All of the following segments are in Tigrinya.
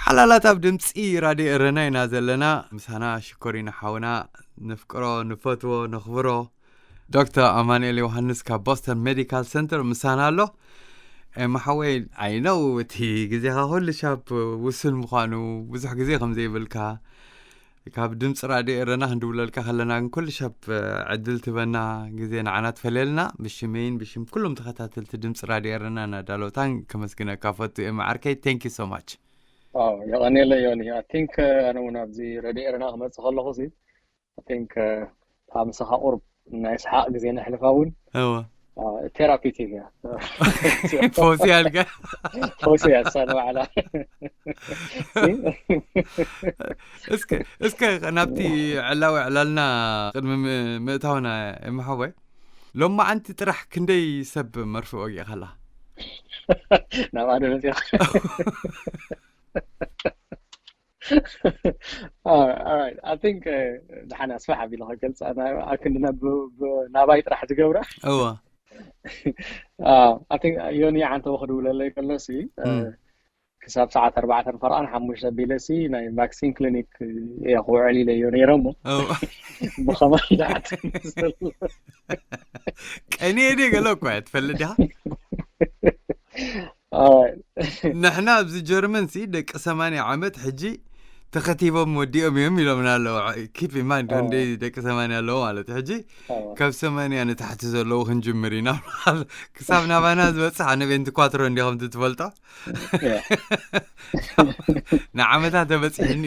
ሓላላት ኣብ ድምፂ ራድዮ ኤረና ኢና ዘለና። ምሳና ሽኮሪና ሓውና፣ ነፍቅሮ፣ ንፈትዎ፣ ነኽብሮ ዶክተር ኣማኑኤል ዮሃንስ ካብ ቦስተን ሜዲካል ሰንተር ምሳና ኣሎ። ኤማ ሓወይ፣ I know እቲ ግዜኻ ኩሉ ሻብ ውሱን ምዃኑ፣ ብዙሕ ግዜ ከም ዘይብልካ፣ ካብ ድምፂ ራድዮ ኤረና ክንድውለልካ ከለና ግን ኩሉ ሻብ ዕድል ትበና ግዜ ንዓና ትፈለየልና። ብሽመይን ብሽም ኩሎም ተኸታተልቲ ድምፂ ራድዮ ኤረና ናዳሎታን ከመስግነካ ፈቱ እየ፣ መዓርከይ። Thank you so much። ዋው፣ የቐኔለ ዮኒ። I think ኣነ እውን ኣብዚ ረድዮ ኤረና ክመፅእ ከለኹ ሲ I think እታ ምሳኻ ቁርብ ናይ ሰሓቕ ግዜ ነሕልፋ እውን እወ። ቴራፒቲክ እያ። ፈውሲ ኣልጋ። ፈውሲ እያ እሳ ንባዕላ። እስከ እስከ ናብቲ ዕላዊ ዕላልና ቅድሚ ም- ምእታውና፣ እምሓወይ፣ ሎማዓንቲ ጥራሕ ክንደይ ሰብ መርፍእ ወጊእካ ኣለኻ? ናብ ኣደ መፅያ። I think ደሓን ኣስፋሕ ኣቢለ ክገልፃ፣ ኣክንድና ናባይ ጥራሕ ዝገብራ። እወ። I think ዮኒ ዓንተቦ ክድውለለይ ከሎሲ፣ ክሳብ ሰዓት ኣርባዕተን ፈረቓን ሓሙሽተ ኣቢለሲ ናይ ቫክሲን ክሊኒክ እየ ክውዕል ኢለዮ ነይረ እሞ፣ ብኸመይ ደኣ ትመስል? ቀንየ ድየ ገለ እኮ እያ ትፈልጥ ዲኻ? ንሕና ኣብዚ ጀርመን ሲ ደቂ ሰማንያ ዓመት ሕጂ ተኸቲቦም ወዲኦም እዮም ኢሎምና ኣለዉ። ኪፕ ኢን ማይንድ፣ ክንደይ ደቂ ሰማንያ ኣለዉ ማለት እዩ። ሕጂ ካብ ሰማንያ ንታሕቲ ዘለዉ ክንጅምር ኢና። ክሳብ ናባና ዝበፅሕ ኣነ ቬንቲ ኳትሮ እንዲኹም ትፈልጦ። ንዓመታት ተበፂሕኒ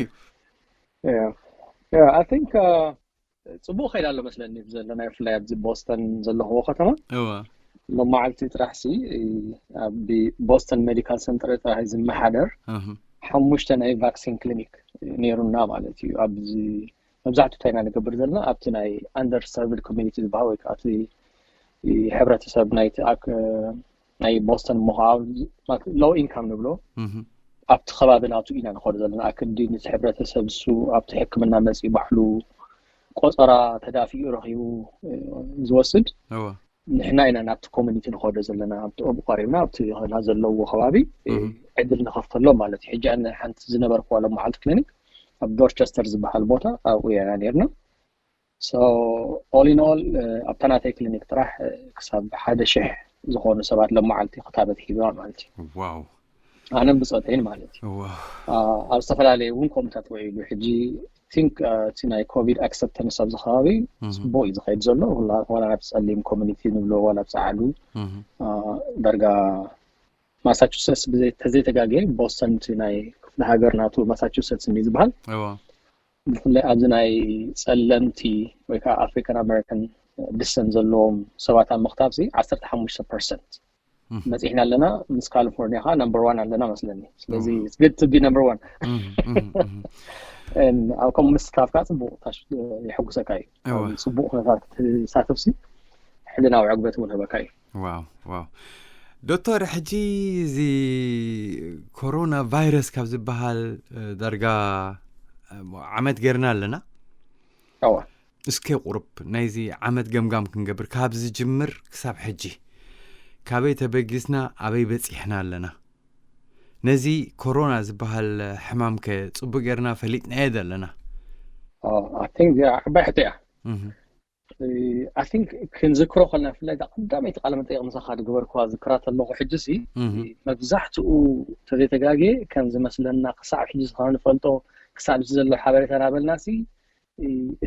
እዩ። I think ፅቡቅ ከይዳ ኣሎ መስለኒ ዘለናዮ፣ ብፍላይ ኣብዚ ቦስተን ዘለኽዎ ከተማ። እወ። መማዓልቲ ጥራሕ ሲ ኣብ ቦስተን ሜዲካል ሰንተር ጥራሕ ዝመሓደር እህ። ሓሙሽተ ናይ ቫክሲን ክሊኒክ ነይሩና ማለት እዩ። ኣብዚ መብዛሕትኡ እንታይ ኢና ንገብር ዘለና፣ ኣብቲ ናይ ኣንደር ሰርቭድ ኮሚኒቲ ዝበሃል ወይ ከዓ እቲ ሕብረተሰብ ናይቲ ኣክ- ናይ ቦስተን ምዃ ሎው ኢንካም ንብሎ እህ። ኣብቲ ከባቢ ናቱ ኢና ንኸዶ ዘለና። ኣክንዲ ነቲ ሕብረተሰብ እሱ ኣብቲ ሕክምና መፂኡ ባዕሉ ቆፀራ ተዳፊኡ ረኺቡ ዝወስድ፣ እወ። ንሕና ኢና ናብቲ ኮሚኒቲ ንኸዶ ዘለና። ኣብቲ ኣብኡ ቀሪብና ኣብቲ ና ዘለዎ ከባቢ ዕድል ንኸፍተሎም ማለት እዩ። ሕጂ ኣነ ሓንቲ ዝነበርኩዋ ሎም መዓልቲ ክሊኒክ ኣብ ዶርቸስተር ዝበሃል ቦታ ኣብኡ ኢና ነርና። So all in all ኣብታ ናተይ ክሊኒክ ጥራሕ ክሳብ ሓደ ሽሕ ዝኾኑ ሰባት ሎም መዓልቲ ክታበት ሂበ ማለት እዩ። ዋው። ኣነን ብፆተይን ማለት እዩ። ዋው። ኣብ ዝተፈላለየ እውን ከምኡታት ውዒሉ። ሕጂ ቲንክ እቲ ናይ ኮቪድ ኣክሰፕተንስ ኣብዚ ከባቢ እህ። ፅቡቅ እዩ ዝኸይድ ዘሎ። ዋላ ዋላ ናብ ፀሊም ኮሚኒቲ ንብሎ ዋላ ኣብ ፀዓዱ እህ። ዳርጋ ማሳቹሰትስ ብዘይ- ተዘይተጋግየ ቦስተን እቲ ናይ ክፍለ ሃገር ናቱ ማሳቹሰትስ እንዲ ዝበሃል እወ። ብፍላይ ኣብዚ ናይ ፀለምቲ ወይ ከዓ ኣፍሪካን ኣሜሪካን ድሰን ዘለዎም ሰባት ኣብ ምክታብ ሲ ዓሰርተ ሓሙሽተ ፐርሰንት እህ። መፂሕና ኣለና። ምስ ካሊፎርኒያ ከዓ ነምበር ዋን ኣለና መስለኒ። ስለዚ እህ። it's good to be number one። እህ፣ እህ፣ እህ። And ኣብ ከምኡ ምስታፍ ከዓ ፅቡቅ ታሽ- የሐጉሰካ እዩ። እወ። ኣብ ፅቡቅ ኩነታት ክትሳተፍ ሲ ሕልናዊ ዕግበት እውን ህበካ እዩ። ዋው ዋው። ዶክተር፣ ሕጂ እዚ ኮሮና ቫይረስ ካብ ዝበሃል እ፣ ዳርጋ እ፣ ዓመት ገይርና ኣለና። እወ። እስከ ቁሩብ ናይዚ ዓመት ገምጋም ክንገብር፣ ካብ ዝጅምር ክሳብ ሕጂ ካበይ ተበጊስና ኣበይ በፂሕና ኣለና? ነዚ ኮሮና ዝበሃል ሕማም ከ ፅቡቅ ገይርና ፈሊጥናዮ ዶ ኣለና? I think እዚኣ ዓባይ ሕቶ እያ። እህ። I think ክንዝክሮ ከለና ብፍላይ እዛ ቀዳመይቲ ቃለ መጠይቅ ምሳኻ ዝገበርኩዋ ዝክራ ተለኹ ሕጂ ሲ እህ። መብዛሕትኡ ተዘይተጋጌ ከም ዝመስለና ክሳብ ሕጂ ዝኸ ንፈልጦ ክሳብ እዚ ዘሎ ሓበሬታ ናበልና ሲ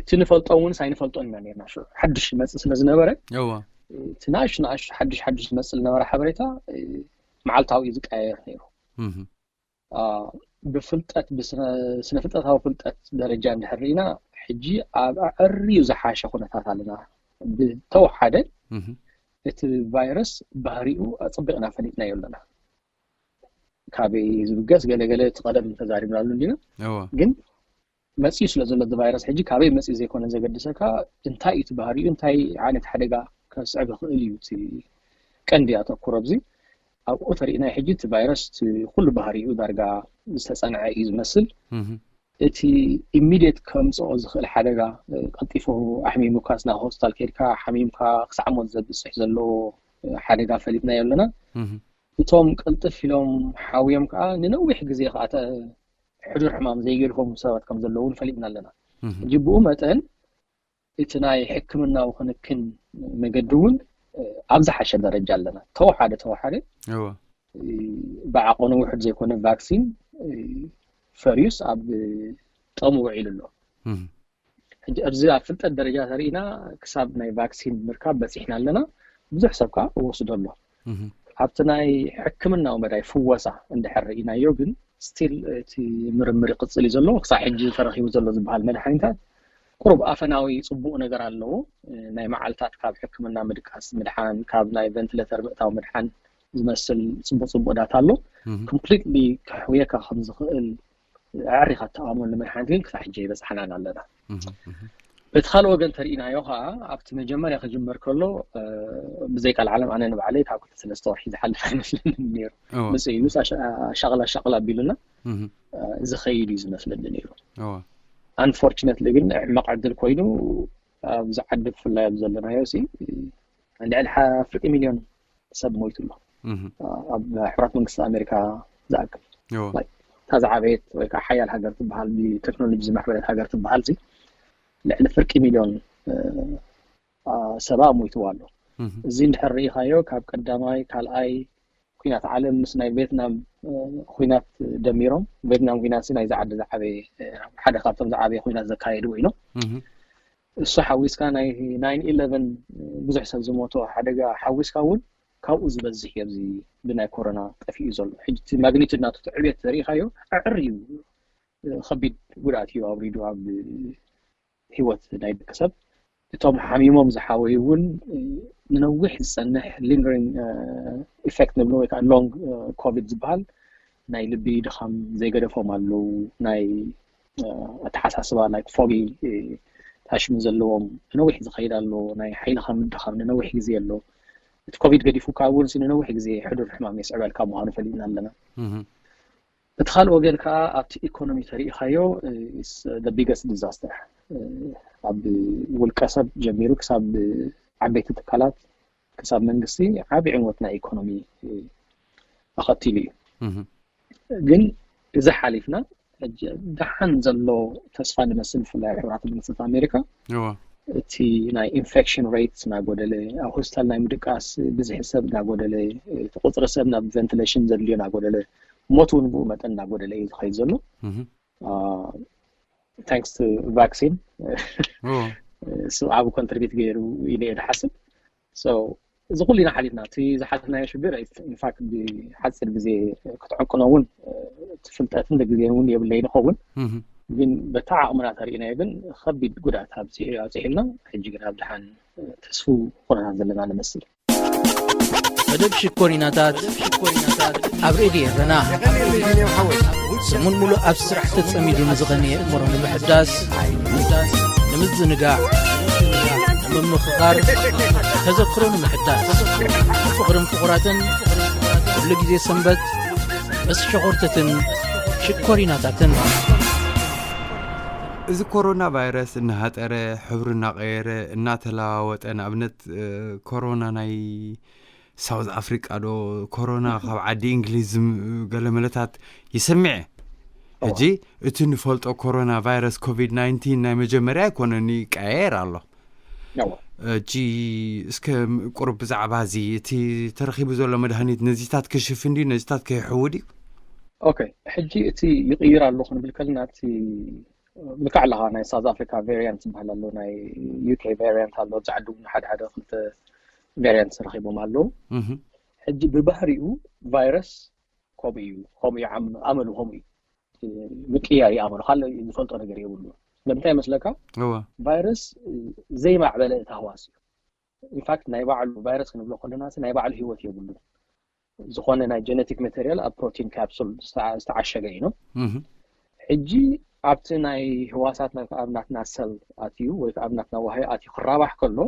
እቲ ንፈልጦ እውን ኣይንፈልጦን ኢና ነርና። ሽዑ ሓድሽ ይመፅእ ስለ ዝነበረ እወ። እቲ ንኣሽ ንኣሽ ሓድሽ ሓድሽ ዝመፅእ ዝነበረ ሓበሬታ መዓልታዊ እዩ ዝቀያየር ነይሩ። እህ። ብፍልጠት ብስነ ፍልጠታዊ ፍልጠት ደረጃ እንድሕር ርኢና ሕጂ ኣብ ኣዕርዩ ዝሓሸ ኩነታት ኣለና። ብተወሓደ እቲ ቫይረስ ባህሪኡ ኣፅቢቕና ፈሊጥናዮ ኣለና። ካበይ ዝብገስ ገለገለ እቲ ቀደም ተዛሪብናሉ እንዲና። ግን መፅዩ ስለ ዘሎ እዚ ቫይረስ ሕጂ ካበይ መፅዩ ዘይኮነ ዘገድሰካ እንታይ እዩ እቲ ባህሪኡ፣ እንታይ ዓይነት ሓደጋ ከስዕብ ይኽእል እዩ እቲ ቀንዲ ኣተኩሮ ኣብዚ። ኣብኡ ተሪእናይ ሕጂ እቲ ቫይረስ እቲ ኩሉ ባህሪኡ ዳርጋ ዝተፀንዐ እዩ ዝመስል። እቲ ኢሚድየት ከምፅኦ ዝኽእል ሓደጋ ቀልጢፉ ኣሕሚሙካ ናብ ሆስፒታል ከይድካ ሓሚምካ ክሳዕ ሞት ዘብፅሕ ዘለዎ ሓደጋ ፈሊጥናዮ ኣለና። እቶም ቅልጥፍ ኢሎም ሓውዮም ከዓ ንነዊሕ ግዜ ከዓ ሕዱር ሕማም ዘይገድፎም ሰባት ከም ዘለዉ እውን ፈሊጥና ኣለና። ሕጂ ብኡ መጠን እቲ ናይ ሕክምናዊ ክንክን መገዲ እውን ኣብ ዝሓሸ ደረጃ ኣለና። ተወሓደ ተወሓደ ብዓቐኑ ውሕድ ዘይኮነ ቫክሲን ፈርዩስ ኣብ ጠሙ ውዒሉ ኣሎ። ሕጂ ኣብዚ ኣብ ፍልጠት ደረጃ ተሪኢና ክሳብ ናይ ቫክሲን ምርካብ በፂሕና ኣለና። ብዙሕ ሰብ ከዓ ወስዶ ኣሎ። ኣብቲ ናይ ሕክምናዊ መዳይ ፍወሳ እንድሕር ርኢናዮ ግን ስቲል እቲ ምርምር ይቕፅል እዩ ዘሎ። ክሳብ ሕጂ ተረኪቡ ዘሎ ዝበሃል መድሓኒታት ቁሩብ ኣፈናዊ ፅቡቕ ነገር ኣለዎ። ናይ መዓልታት ካብ ሕክምና ምድቃስ ምድሓን፣ ካብ ናይ ቨንትሌተር ምእታው ምድሓን ዝመስል ፅቡቕ ፅቡቕ ዳታ ኣሎ። ኮምፕሊትሊ ከሕውየካ ከም ዝኽእል ኣዕሪኻ እትኣምነሉ መድሓኒት ግን ክሳብ ሕጂ ኣይበፃሕናን ኣለና። በቲ ካልእ ወገን ተሪኢናዮ ከዓ ኣብቲ መጀመርያ ክጅመር ከሎ ብዘይ ቃል ዓለም ኣነ ንባዕለይ ካብ ክልተ ሰለስተ ወርሒ ዝሓልፍ ኣይመስለንን ነይሩ። ምስ እዩ ኣሻቕላ ኣሻቕላ ኣቢሉና ዝኸይድ እዩ ዝመስለኒ ነይሩ። ኣንፎርችነትሊ ግን ሕማቕ ዕድል ኮይኑ ኣብዚ ዓዲ ብፍላይ ኣብ ዘለናዮ ሲ ልዕሊ ሓ ፍርቂ ሚልዮን ሰብ ሞይቱ ኣሎ። ኣብ ሕራት መንግስቲ ኣሜሪካ ዝኣክል እታ ዝዓበየት ወይ ከዓ ሓያል ሃገር ትበሃል ብቴክኖሎጂ ዝማዕበለት ሃገር ትበሃል ሲ ልዕሊ ፍርቂ ሚልዮን ሰባ ሞይትዋ ኣሎ። እዚ እንድሕር ርኢኻዮ ካብ ቀዳማይ ካልኣይ ኩናት ዓለም ምስ ናይ ቬትናም ኩናት ደሚሮም ቬትናም ኩናት ሲ ናይዚ ዓዲ ዝዓበየ ሓደ ካብቶም ዝዓበየ ኩናት ዘካየድዎ ኢኖም እሱ ሓዊስካ ናይ ናይን ኢለቨን ብዙሕ ሰብ ዝሞቶ ሓደጋ ሓዊስካ እውን ካብኡ ዝበዝሕ እዩ ኣብዚ ብናይ ኮሮና ጠፊኡ ዘሎ። ሕጂ እቲ ማግኒቱድ ናቱ እቲ ዕብየት ዘሪኢኻዮ ኣዕር እዩ ከቢድ ጉድኣት እዩ ኣውሪዱ ኣብ ህይወት ናይ ደቂ ሰብ። እቶም ሓሚሞም ዝሓወዩ እውን ንነዊሕ ዝፀንሕ ሊንገሪንግ ኢፌክት ንብሎ ወይ ከዓ ሎንግ ኮቪድ ዝበሃል ናይ ልቢ ድኻም ዘይገደፎም ኣለዉ። ናይ ኣተሓሳስባ ናይ ፎጊ ታሽሚ ዘለዎም ንነዊሕ ዝኸይድ ኣሎ። ናይ ሓይልኻ ምድኻም ንነዊሕ ግዜ ኣሎ። እቲ ኮቪድ ገዲፉካ እውን ንነዊሕ ግዜ ሕዱር ሕማም የስዕበልካ ምዃኑ ፈሊጥና ኣለና። እቲ ካልእ ወገን ከዓ ኣብቲ ኢኮኖሚ ተሪኢኻዮ ቢገስት ዲዛስተር ኣብ ውልቀ ሰብ ጀሚሩ ክሳብ ዓበይቲ ትካላት ክሳብ መንግስቲ ዓብዪ ዕንወት ናይ ኢኮኖሚ ኣኸቲሉ እዩ። ግን እዚ ሓሊፍና ሕጂ ደሓን ዘሎ ተስፋ ንመስል ብፍላይ ኣብ ሕቡራት መንግስታት ኣሜሪካ እቲ ናይ ኢንፌክሽን ሬት እናጎደለ ኣብ ሆስፒታል ናይ ምድቃስ ብዝሒ ሰብ እናጎደለ እቲ ቁፅሪ ሰብ ናብ ቨንቲሌሽን ዘድልዮ እናጎደለ ሞት እውን ብኡ መጠን እናጎደለ እዩ ዝኸይድ ዘሎ። ታንክስ ቱ ቫክሲን እሱ ዓብ ኮንትሪቢት ገይሩ ኢለ እየ ዝሓስብ። እዚ ኩሉ ኢና ሓሊፍና እቲ ዝሓለፍናዮ ሽግር ኢንፋክት ብሓፂር ግዜ ክትዕቅኖ እውን እቲ ፍልጠትን ግዜን እውን የብለይን ይኸውን። ግን በታ ዓቕምና ተሪእናዮ ግን ከቢድ ጉድኣት ኣብፂሑልና ሕጂ ግን ኣብ ድሓን ተስፉ ኩነታት ዘለና ንመስል። መደብ ሽኮሪናታት ኣብ ሬድዮ ኤረና ሰሙን ሙሉእ ኣብ ስራሕ ተጸሚዱ ንዝቐነየ እምሮ ንምሕዳስ ንምዝንጋዕ ንምምኽኻር ተዘክሮ ንምሕዳስ ፍቕርን ፍቑራትን ኩሉ ግዜ ሰንበት ምስ ሸኾርትትን ሽኮሪናታትን። እዚ ኮሮና ቫይረስ እናሃጠረ ሕብሩ እናቐየረ እናተለዋወጠ ንኣብነት ኮሮና ናይ ሳውዝ ኣፍሪቃ ዶ ኮሮና ካብ ዓዲ እንግሊዝ ገለ መለታት ይሰምዐ። ሕጂ እቲ ንፈልጦ ኮሮና ቫይረስ ኮቪድ ናይንቲን ናይ መጀመርያ ኣይኮነን፣ ይቀያየር ኣሎ። ሕጂ እስከ ቁሩብ ብዛዕባ እዚ እቲ ተረኺቡ ዘሎ መድሃኒት ነዚታት ክሽፍን ድዩ ነዚታት ከይሕው ድዩ? ኦኬ፣ ሕጂ እቲ ይቕይር ኣሎ ክንብል ከለና እቲ ምልክዕ ኣለኻ ናይ ሳውዝ ኣፍሪካ ቫሪያንት ዝበሃል ኣሎ፣ ናይ ዩኬ ቫሪያንት ኣሎ፣ ዛዕዲ እውን ሓደ ሓደ ክልተ ቫሪያንት ረኺቦም ኣለዉ። ሕጂ ብባህሪኡ ቫይረስ ከምኡ እዩ፣ ከምኡ እዩ ዓም- ኣመሉ ከምኡ እዩ። ምቅያር እዩ ኣመሉ፣ ካልእ ዝፈልጦ ነገር የብሉ። ስለምንታይ ይመስለካ? እወ። ቫይረስ ዘይማዕበለ ተህዋስ እዩ። ኢንፋክት ናይ ባዕሉ ቫይረስ ክንብሎ ከለና ናይ ባዕሉ ህይወት የብሉን። ዝኾነ ናይ ጀነቲክ ማቴሪያል ኣብ ፕሮቲን ካፕሱል ዝተዓሸገ እዩ። ሕጂ ኣብቲ ናይ ህዋሳት ኣብ ናትና ሰል ኣትዩ ወይ ኣብ ናትና ዋህዮ ኣትዩ ክራባሕ ከሎ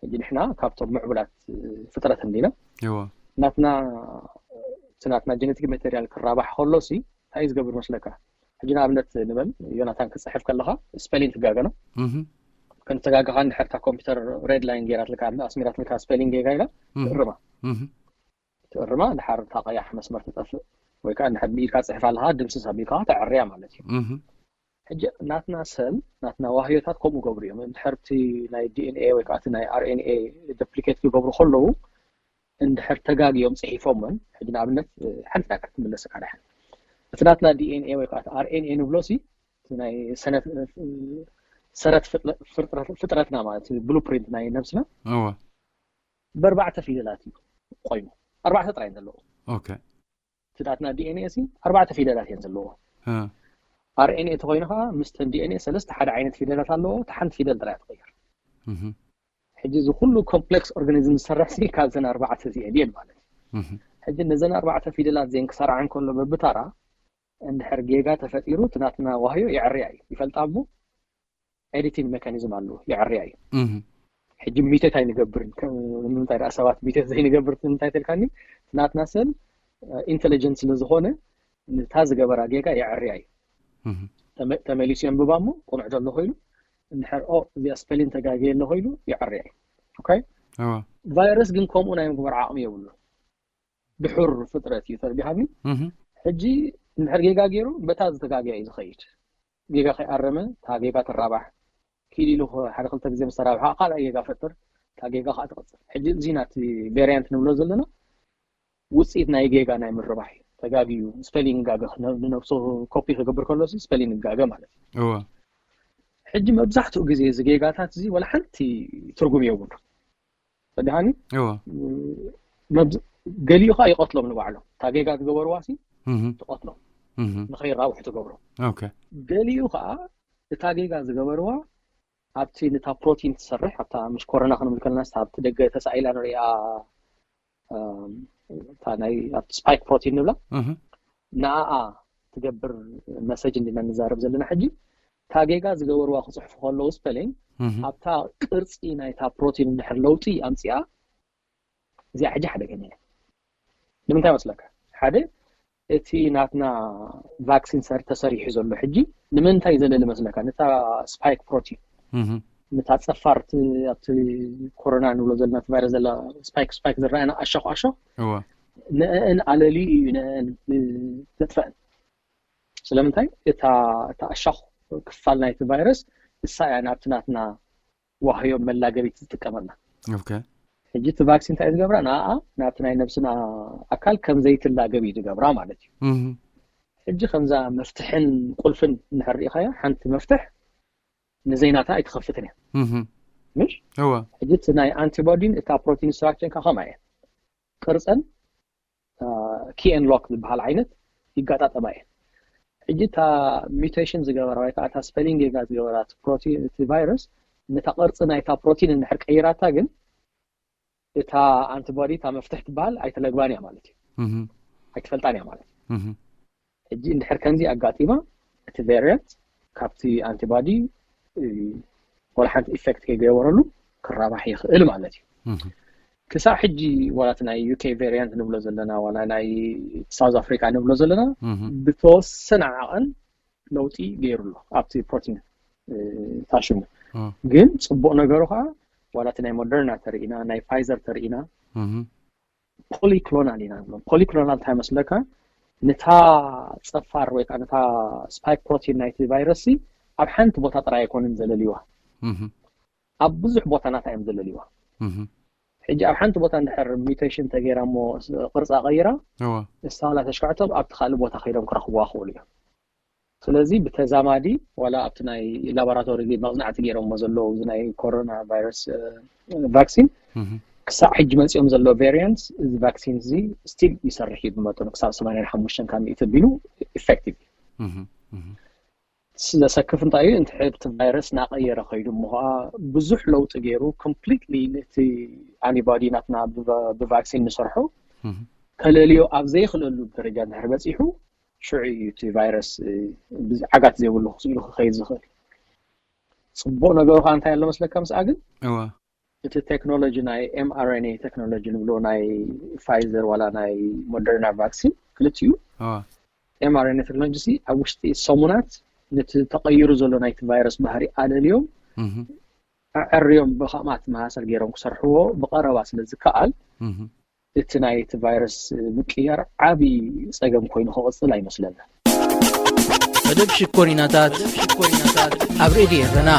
ሕጂ ንሕና ካብቶም ምዕቡላት ፍጥረት እንዲና ናትና እቲ ናትና ጀነቲክ ማቴሪያል ክራባሕ ከሎ ሲ እንታይ እዩ ዝገብር መስለካ? ሕጂ ንኣብነት ንበል ዮናታን ክፅሕፍ ከለካ ስፔሊንግ ትጋገ ነው። ከንተጋገኻ እንድሕር እታ ኮምፒውተር ሬድ ላይን ገይራትልካ ኣስሚራትልካ ስፔሊንግ ጌጋ ኢላ ትእርማ። ትእርማ ድሓር እታ ቀያሕ መስመር ትጠፍእ። ወይ ከዓ እንድሕር ብኢድካ ትፅሕፍ ኣለካ ድምስስ ኣቢልካ ተዕርያ ማለት እዩ። ሕጂ ናትና ሰል ናትና ዋህዮታት ከምኡ ገብሩ እዮም። እንድሕር እቲ ናይ ዲኤንኤ ወይ ከዓ እቲ ናይ ኣርኤንኤ ደፕሊኬት ክገብሩ ከለዉ እንድሕር ተጋግዮም ፅሒፎምን ሕጂ ንኣብነት ሓንቲ ነገር ክምለሰካ ድሓን እቲ ናትና ዲኤንኤ ወይ ከዓ ኣርኤንኤ ንብሎ ሲ ናይ ሰነት ሰረት ፍጥረትና ማለት ብሉፕሪንት ናይ ነብስና እወ ብኣርባዕተ ፊደላት እዩ ቆይሙ ኣርባዕተ ጥራይ ዘለዎ ኦኬ እቲ ናትና ዲኤንኤ ሲ ኣርባዕተ ፊደላት እየን ዘለዎ እ ኣርኤንኤ ተኮይኑ ከዓ ምስተን ዲኤንኤ ሰለስተ ሓደ ዓይነት ፊደላት ኣለዎ እቲ ሓንቲ ፊደል ጥራይ ትቀይር እህ ሕጂ እዚ ኩሉ ኮምፕሌክስ ኦርጋኒዝም ዝሰርሕ ሲ ካብዘን ኣርባዕተ እዚኤን እየን ማለት እዩ እህ ሕጂ ነዘን ኣርባዕተ ፊደላት ዜን ክሰርዓ እንከሎ በብታራ እንድሕር ጌጋ ተፈጢሩ እቲ ናትና ዋህዮ የዕርያ እዩ ይፈልጣ እሞ ኤዲቲንግ ሜካኒዝም ኣለዎ የዕርያ እዩ እህ ሕጂ ሚቴት ኣይንገብርን ከ- ንምንታይ ደኣ ሰባት ሚቴት ዘይንገብር እንታይ ተልካኒ ናትና ሰብ ኢንቴሊጀንት ስለ ዝኾነ ንታ ዝገበራ ጌጋ የዕርያ እዩ እህ ተመ- ተመሊሱ የንብባ እሞ ቁኑዕ ዘሎ ኮይኑ እንድሕር ኦ እዚኣ ስፔሊን ተጋግየ ኣሎ ኮይኑ የዕርያ እዩ ኦኬ እወ ቫይረስ ግን ከምኡ ናይ ምግባር ዓቕሚ የብሉ ድሑር ፍጥረት እዩ ተረዲኻኒ እህ ሕጂ እንድሕር ጌጋ ገይሩ በታ ዝተጋግያ እዩ ዝኸይድ ጌጋ ከይኣረመ እታ ጌጋ ትራባሕ ኪድ ኢሉ ሓደ ክልተ ግዜ ምስ ተራብሐ ካልኣይ ጌጋ ፈጥር እታ ጌጋ ከዓ ትቐፅል ሕጂ እዚ ናቲ ቬሪያንት ንብሎ ዘለና ውፅኢት ናይ ጌጋ ናይ ምርባሕ እዩ ተጋግዩ ስፔሊንግ ጋገ ንነብሱ ኮፒ ክገብር ከሎ ስፔሊንግ ጋገ ማለት እዩ እወ ሕጂ መብዛሕትኡ ግዜ እዚ ጌጋታት እዚ ወላ ሓንቲ ትርጉም የብሉ ፈዲሃኒ እወ መብዝ- ገሊኡ ከዓ ይቐትሎም ንባዕሎም እታ ጌጋ ዝገበርዋ ሲ እህ ትቐትሎም እህ ንኸይራብሑ ትገብሮ ኦኬ ገሊኡ ከዓ እታ ጌጋ ዝገበርዋ ኣብቲ ነታ ፕሮቲን ትሰርሕ ኣብታ ምሽ ኮሮና ክንብል ከለና ኣብቲ ደገ ተሳኢላ ንሪኣ እም፣ እታ ናይ ኣብቲ ስፓይክ ፕሮቲን ንብላ እህ ንኣኣ ትገብር መሰጅ እንዲና ንዛረብ ዘለና ሕጂ እታ ጌጋ ዝገበርዋ ክፅሕፉ ከለዉ ስፐሊንግ እህ ኣብታ ቅርፂ ናይታ ፕሮቲን እንድሕር ለውጢ ኣምፅኣ እዚኣ ሕጂ ሓደገኛ እያ ንምንታይ መስለካ ሓደ እቲ ናትና ቫክሲን ሰር ተሰሪሑ ዘሎ ሕጂ ንምንታይ ዘለሊ መስለካ ነታ ስፓይክ ፕሮቲን እህ ነታ ፀፋር እቲ ኣብቲ ኮሮና ንብሎ ዘለና እቲ ቫይረስ ዘላ ስፓይክ ስፓይክ ዝረኣየና ኣሸኹ ኣሸኹ እወ ንእን ኣለሊ እዩ ንእን ዘጥፈአን ስለምንታይ እታ እታ ኣሻኹ ክፋል ናይቲ ቫይረስ እሳ እያ ናብቲ ናትና ዋህዮ መላገቢት ዝጥቀመልና ኦኬ ሕጂ እቲ ቫክሲን እንታይ ዝገብራ ንኣ ናብቲ ናይ ነብስና ኣካል ከም ዘይትላገብ እዩ ዝገብራ ማለት እዩ እህ ሕጂ ከምዛ መፍትሕን ቁልፍን እንድሕር ርኢኻያ ሓንቲ መፍትሕ ንዘይናታ ኣይትኸፍትን እያ እህ ምሽ እወ ሕጂ እቲ ናይ ኣንቲቦዲን እታ ፕሮቲን ስትራክቸር ከማ እየ ቅርፀን ኪኤን ሎክ ዝበሃል ዓይነት ይጋጣጠማ እየን ሕጂ እታ ሚውቴሽን ዝገበራ ወይ ከዓ እታ ስፐሊንግ ጌጋ ዝገበራ እቲ ፕሮቲን እቲ ቫይረስ ነታ ቅርፂ ናይታ ፕሮቲን እንድሕር ቀይራታ ግን እታ ኣንቲቦዲ እታ መፍትሕ ትበሃል ኣይተለግባን እያ ማለት እዩ እህ ኣይትፈልጣን እያ ማለት እዩ እህ ሕጂ እንድሕር ከምዚ ኣጋጢማ እቲ ቫሪያንት ካብቲ ኣንቲባዲ ወላ ሓንቲ ኢፌክት ከይገበረሉ ክራባሕ ይኽእል ማለት እዩ እህ ክሳብ ሕጂ ዋላ እቲ ናይ ዩኬ ቫሪያንት ንብሎ ዘለና ዋላ ናይ ሳውዝ ኣፍሪካ ንብሎ ዘለና እህ ብተወሰነ ዓቐን ለውጢ ገይሩ ኣሎ ኣብቲ ፕሮቲን ታሽሙ እ ግን ፅቡቅ ነገሩ ከዓ ዋላ እቲ ናይ ሞደርና ተርኢና ናይ ፋይዘር ተርኢና እህ ፖሊክሎናል ኢና ንብሎም ፖሊክሎናል እንታይ መስለካ ነታ ፀፋር ወይ ከዓ ነታ ስፓይክ ፕሮቲን ናይቲ ቫይረስ ኣብ ሓንቲ ቦታ ጥራይ ኣይኮንን ዘለልዋ እህ ኣብ ብዙሕ ቦታናት እዮም ዘለልዋ እህ ሕጂ ኣብ ሓንቲ ቦታ እንድሕር ሚውቴሽን ተገይራ እሞ ቅርፃ ቀይራ እወ ንሳ ዋላ ተሽክዕቶም ኣብቲ ካልእ ቦታ ከይዶም ክረኽብዋ ክኽእሉ እዮም ስለዚ ብተዛማዲ ዋላ ኣብቲ ናይ ላቦራቶሪ መፅናዕቲ ገይሮሞ ዘለዉ እዚ ናይ ኮሮና ቫይረስ ቫክሲን እህ ክሳብ ሕጂ መፂኦም ዘሎ ቫሪያንት እዚ ቫክሲን እዚ ስቲል ይሰርሕ እዩ ብመጠኑ ክሳብ ሰማንያን ሓሙሽተን ካብ ሚእቲ ኣቢሉ ኢፌክቲቭ እህ እህ ዘሰክፍ እንታይ እዩ እንድሕር እቲ ቫይረስ እናቀየረ ከይዱ እሞ ከዓ ብዙሕ ለውጢ ገይሩ ኮምፕሊትሊ ነቲ ኣንቲባዲ ናትና ብቫ- ብቫክሲን ንሰርሖ እህ ከለልዮ ኣብ ዘይክእለሉ ደረጃ እንድሕር በፂሑ ሽዑ እዩ እቲ ቫይረስ እ፣ ብዝ- ዓጋት ዘይብሉ ክስኢሉ ክኸይድ ዝኽእል ፅቡቅ ነገሩ ከዓ እንታይ ኣሎ መስለካ ምስኣ ግን እወ እቲ ቴክኖሎጂ ናይ ኤምኣርኤንኤ ቴክኖሎጂ ንብሎ ናይ ፋይዘር ዋላ ናይ ሞደርና ቫክሲን ክልቲኡ እወ ኤምኣርኤንኤ ቴክኖሎጂ ሲ ኣብ ውሽጢ ሰሙናት ነቲ ተቐይሩ ዘሎ ናይቲ ቫይረስ ባህሪ ኣለልዮም እህ ኣዕርዮም ብኸማት መሃሰል ገይሮም ክሰርሕዎ ብቐረባ ስለ ዝከኣል እህ እቲ ናይቲ ቫይረስ ምቅያር ዓብዪ ጸገም ኮይኑ ክቕጽል ኣይመስለንን። መደብ ሽኮሪናታት ኣብ ሬድዮ ኤረና።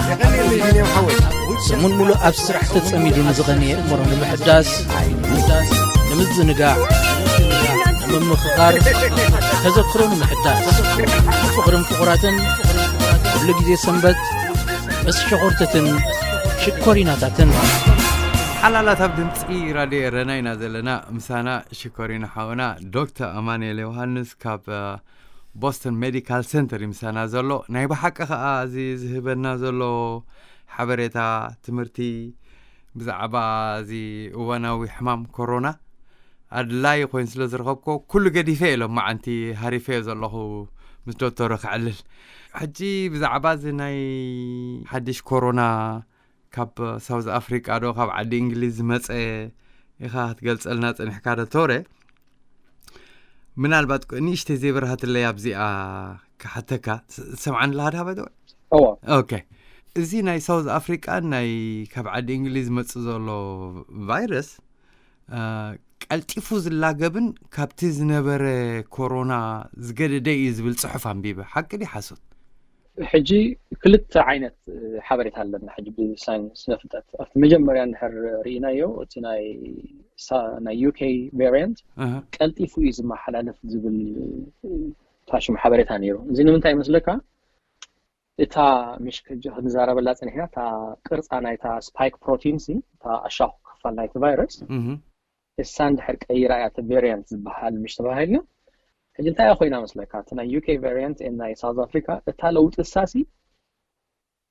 ሰሙን ሙሉእ ኣብ ስራሕ ተጸሚዱ ንዝቐነየ እምሮ ንምሕዳስ፣ ንምዝንጋዕ፣ ንምምኽኻር፣ ተዘክሮ ንምሕዳስ፣ ፍቕርን ፍቑራትን፣ ኩሉ ግዜ ሰንበት ምስ ሸኾርትትን ሽኮሪናታትን። ሓላላት ኣብ ድምፂ ራድዮ ኤረና ኢና ዘለና። ምሳና ሽኮሪና ሓውና ዶክተር ኣማኑኤል ዮሃንስ ካብ ቦስተን ሜዲካል ሴንተር እዩ ምሳና ዘሎ። ናይ ብሓቂ ከዓ እዚ ዝህበና ዘሎ ሓበሬታ፣ ትምህርቲ ብዛዕባ እዚ እዋናዊ ሕማም ኮሮና ኣድላይ ኮይኑ ስለ ዝረኸብኮ ኩሉ ገዲፈ ኢሎም መዓንቲ ሃሪፈዮ ዘለኹ ምስ ዶክተር ክዕልል። ሕጂ ብዛዕባ እዚ ናይ ሓድሽ ኮሮና ካብ ሳውዝ ኣፍሪቃ ዶ ካብ ዓዲ እንግሊዝ ዝመፀ ኢኻ ክትገልፀልና ፀኒሕካ ዶክተረ። ምናልባት ቆ-፣ ንእሽተይ ዘይበርሃትለይ ኣብዚኣ ክሓተካ። ስ-፣ ሰምዓኒ ኣለኻ ድኻ በደ? እዎ። ኦኬ። እዚ ናይ ሳውዝ ኣፍሪቃ ናይ ካብ ዓዲ እንግሊዝ ዝመጽእ ዘሎ ቫይረስ፣ አ፣ ቀልጢፉ ዝላገብን ካብቲ ዝነበረ ኮሮና ዝገደደ እዩ ዝብል ጽሑፍ ኣንቢበ። ሓቂ ድዩ ሓሶት? ሕጂ ክልተ ዓይነት ሓበሬታ ኣለና። ሕጂ ብሳይንስ ስነ ፍልጠት ኣብቲ መጀመርያ እንድሕር ርኢናዮ፣ እቲ ናይ ሳ-፣ ናይ ዩ ኬ ቫሪያንት ኣሃ። ቀልጢፉ እዩ ዝመሓላለፍ ዝብል ታሽም ሓበሬታ ነይሩ። እዚ ንምንታይ ይመስለካ? እታ ምሽ ክጅ-፣ ክንዛረበላ ጸኒሕና፣ እታ ቅርጻ ናይታ ስፓይክ ፕሮቲን ሲ፣ እታ ኣሻኹ ክፋል ናይቲ ቫይረስ፣ እህ። እሳ እንድሕር ቀይራ እያ እቲ ቫሪያንት ዝበሃል ምሽ ተባሂልና። ሕጂ እንታይ እያ ኮይና መስለካ? እቲ ናይ ዩ ኬ ቫሪያንት ኤን ናይ ሳውዝ ኣፍሪካ፣ እታ ለውጢ እሳ ሲ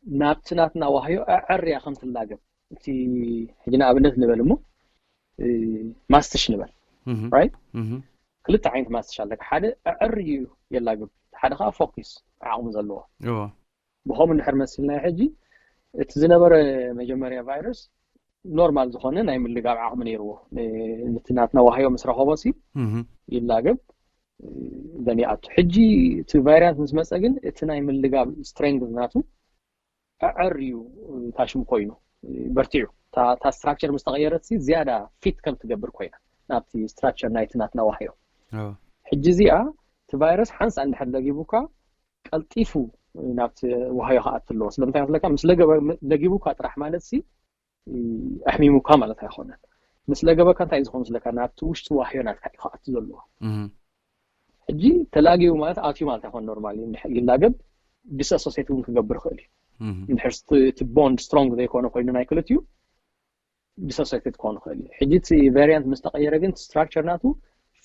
ናብቲ ናትና ዋህዮ ኣዐርያ ከም ትላገብ። እቲ ሕጂ ንኣብነት ንበል እሞ፣ እ፣ ማስትሽ ንበል። እህ። ራይት? እህ። ክልተ ዓይነት ማስትሽ ኣለካ። ሓደ ኣዐርዩ የላግብ፣ ሓደ ከዓ ፎኪስ ዓቕሚ ዘለዎ። እዎ። ብኸምኡ እንድሕር መሲልናዮ ሕጂ፣ እቲ ዝነበረ መጀመርያ ቫይረስ ኖርማል ዝኾነ ናይ ምልጋብ ዓቕሚ ነይርዎ። ን-፣ ነቲ ናትና ዋህዮ ምስ ረኸቦ ሲ እህ። ይላገብ፣ እ፣ ደም ይኣቱ። ሕጂ እቲ ቫይራንት ምስ መጸ ግን እቲ ናይ ምልጋብ ስትሬንግዝ ናቱ ኣዐርዩ፣ እ፣ ታሽሙ ኮይኑ፣ እ፣ በርቲዑ። እታ፣ እታ ስትራክቸር ምስ ተቐየረት ሲ ዝያዳ ፊት ከም ትገብር ኮይና ናብቲ ስትራክቸር ናይቲ ናትና ዋህዮ። ኦ። ሕጂ እዚኣ እቲ ቫይረስ ሓንሳእ እንድሕር ለጊቡካ ቀልጢፉ ናብቲ ዋህዮ ክኣቱ ኣለዎ። ስለምንታይ መስለካ? ምስ ለገበ-፣ ለጊቡካ ጥራሕ ማለት ሲ ኣሕሚሙካ ማለት ኣይኮነን። ምስ ለገበካ እንታይ እዩ ዝኸውን መስለካ? ናብቲ ውሽጢ ዋህዮ ናትካ እዩ ክኣቱ ዘለዎ። እህ። ሕጂ ተላጊቡ ማለት ኣትዩ ማለት ኣይኮነን። ኖርማሊ እንድሕር ይላገብ ዲስኣሶሴት እውን ክገብር ይኽእል እዩ። እህ። እንድሕር ስት-፣ እቲ ቦንድ ስትሮንግ ዘይኮነ ኮይኑ ናይ ክልቲኡ ዲስኣሶሴት ክኸውን ይኽእል እዩ። ሕጂ እቲ ቫሪያንት ምስ ተቐየረ ግን ስትራክቸር ናቱ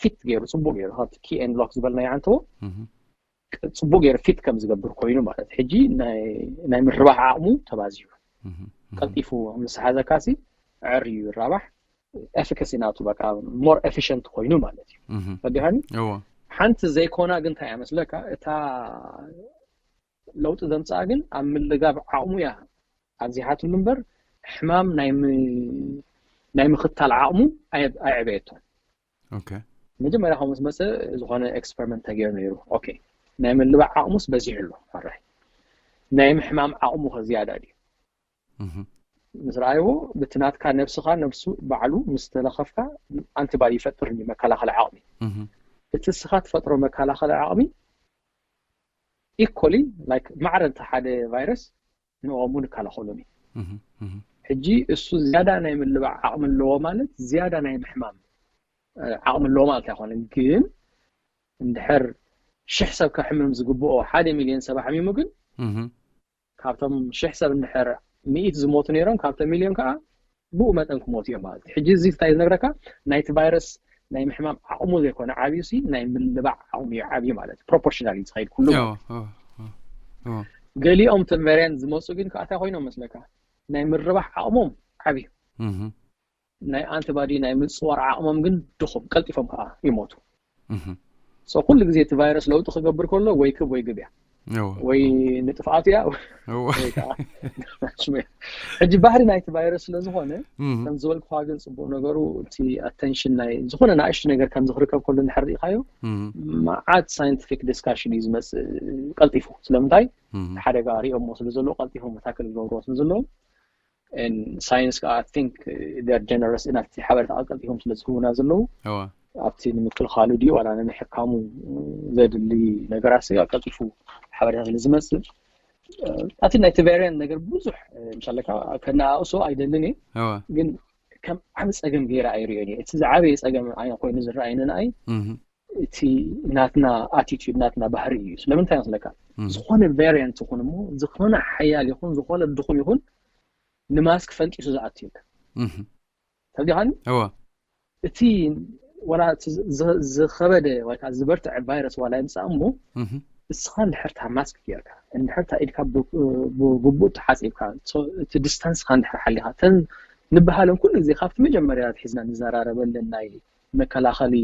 ፊት ገይሩ፣ ጽቡቕ ገይሩ፣ ካብቲ ኪ ኤንድ ሎክ ዝበልናዮ ዓንተቦ እህ። ጽቡቕ ገይሩ ፊት ከም ዝገብር ኮይኑ ማለት እዩ። ሕጂ ናይ፣ ናይ ምርባሕ ዓቕሙ ተባዚሑ። እህ፣ እህ። ቀልጢፉ ምስ ሓዘካ ሲ ዕር እዩ ይራባሕ። ኤፊካሲ ናቱ በቃ ሞር ኤፊሽንት ኮይኑ ማለት እዩ። እህ። ፈዲኻኒ? እዎ። ሓንቲ ዘይኮና ግን እንታይ እያ መስለካ? እታ ለውጢ ዘምጽኣ ግን ኣብ ምልጋብ ዓቕሙ እያ ኣብዚሓትሉ እምበር ሕማም ናይ ም-፣ ናይ ምኽታል ዓቕሙ ኣየ-፣ ኣየዕበየቶን። ኦኬ። መጀመርያ ከምኡ ምስ መጸ ዝኾነ ኤክስፐሪመንት ተገይሩ ነይሩ። ኦኬ፣ ናይ ምልባዕ ዓቕሙስ በዚሑ ኣሎ። ኣራይ፣ ናይ ምሕማም ዓቕሙ ከ ዝያዳ ድዩ? እህ። ምስ ረኣይዎ፣ በቲ ናትካ ነብስኻ ነብሱ ባዕሉ ምስ ተለኸፍካ ኣንቲባዲ ይፈጥር እዩ መከላኸሊ ዓቕሚ። እህ። እቲ እስኻ ትፈጥሮ መከላኸሊ ዓቕሚ ኢኮሊ፣ ላይክ፣ ማዕረ እቲ ሓደ ቫይረስ ንኦም እውን ይከላኸሎም እዩ። እህ፣ እህ። ሕጂ እሱ ዝያዳ ናይ ምልባዕ ዓቕሚ ኣለዎ ማለት ዝያዳ ናይ ምሕማም፣ እ፣ ዓቕሚ ኣለዎ ማለት ኣይኮነን። ግን እንድሕር ሽሕ ሰብ ከሕምም ዝግብኦ ሓደ ሚልዮን ሰብ ኣሕሚሙ ግን እህ። ካብቶም ሽሕ ሰብ እንድሕር ሚእቲ ዝሞቱ ነይሮም፣ ካብቶም ሚልዮን ከዓ ብኡ መጠን ክሞቱ እዮም ማለት እዩ። ሕጂ እዚ እንታይ ዝነግረካ? ናይቲ ቫይረስ ናይ ምሕማም ዓቕሙ ዘይኮነ ዓብዩ ሲ ናይ ምልባዕ ዓቕሙ እዩ ዓብዩ ማለት እዩ። ፕሮፖርሽናል እዩ ዝኸይድ ኩሉ ማለት እዩ። ኦ፣ ኦ፣ ኦ፣ ኦ። ገሊኦም እቶም ቫሪያንት ዝመፁ ግን ከዓ እንታይ ኮይኖም መስለካ? ናይ ምርባሕ ዓቕሞም ዓብዩ። እህ። ናይ ኣንቲባዲ ናይ ምፅዋር ዓቕሞም ግን ድኹም፣ ቀልጢፎም ከዓ ይሞቱ። እህ። ሶ ኩሉ ግዜ እቲ ቫይረስ ለውጢ ክገብር ከሎ ወይ ክብ ወይ ግብ እያ። እዎ። ወይ ንጥፍኣት እያ፣ እዎ። ወይ ከዓ ሽመ። ሕጂ ባህሪ ናይቲ ቫይረስ ስለ ዝኾነ፣ እህ። ከም ዝበልኩኻ ግን ጽቡቕ ነገሩ እቲ ኣተንሽን ናይ ዝኾነ ንእሽቶ ነገር ከም ዝኽርከብ ከሎ እንድሕር ርኢኻዮ፣ እህ። መዓት ሳይንቲፊክ ዲስካሽን እዩ ዝመጽእ ቀልጢፉ። ስለምንታይ? እህ። ሓደጋ ሪኦሞ ስለ ዘለዉ፣ ቀልጢፎም ታክል ዝገብርዎ ስለ ዘለዉ፣ ሳይንስ ከዓ I think they're generous enough ሓበሬታ ቀልጢፎም ስለ ዝህቡና ዘለዉ እወ ኣብቲ ንምክልኻሉ ድዩ ዋላ ንምሕካሙ ዘድሊ ነገራት ቀልጢፉ ሓበሬታ ስለ ዝመፅእ ኣቲ ናይቲ ቫሪያንት ነገር ብዙሕ ምሳለካ ከነኣእሶ ኣይደልን እየ እወ ግን ከም ዓብ ፀገም ገይረ ኣይሪኦን እየ እቲ ዝዓበየ ፀገም ኣይ ኮይኑ ዝረኣየኒ ንኣይ እህ እቲ ናትና ኣቲቱድ ናትና ባህሪ እዩ ስለምንታይ መስለካ እህ ዝኾነ ቫሪያንት ይኹን እሞ ዝኾነ ሓያል ይኹን ዝኾነ ድኹም ይኹን ንማስክ ፈንጢሱ ዝኣትዩልካ እህ ተብዲኻኒ እወ እቲ ወላ እቲ ዝ- ዝ- ዝኸበደ ወይ ከዓ ዝበርትዐ ቫይረስ ዋላ ይምፃእ እሞ እህ እስኻ እንድሕር እታ ማስክ ጌርካ እንድሕር እታ ኢድካ ብ- ብግቡእ ተሓፂብካ ሶ- እቲ ዲስታንስካ እንድሕር ሓሊኻ እተን ንበሃለን ኩሉ ግዜ ካብቲ መጀመርያ ሒዝና ንዘራረበለን ናይ መከላኸሊ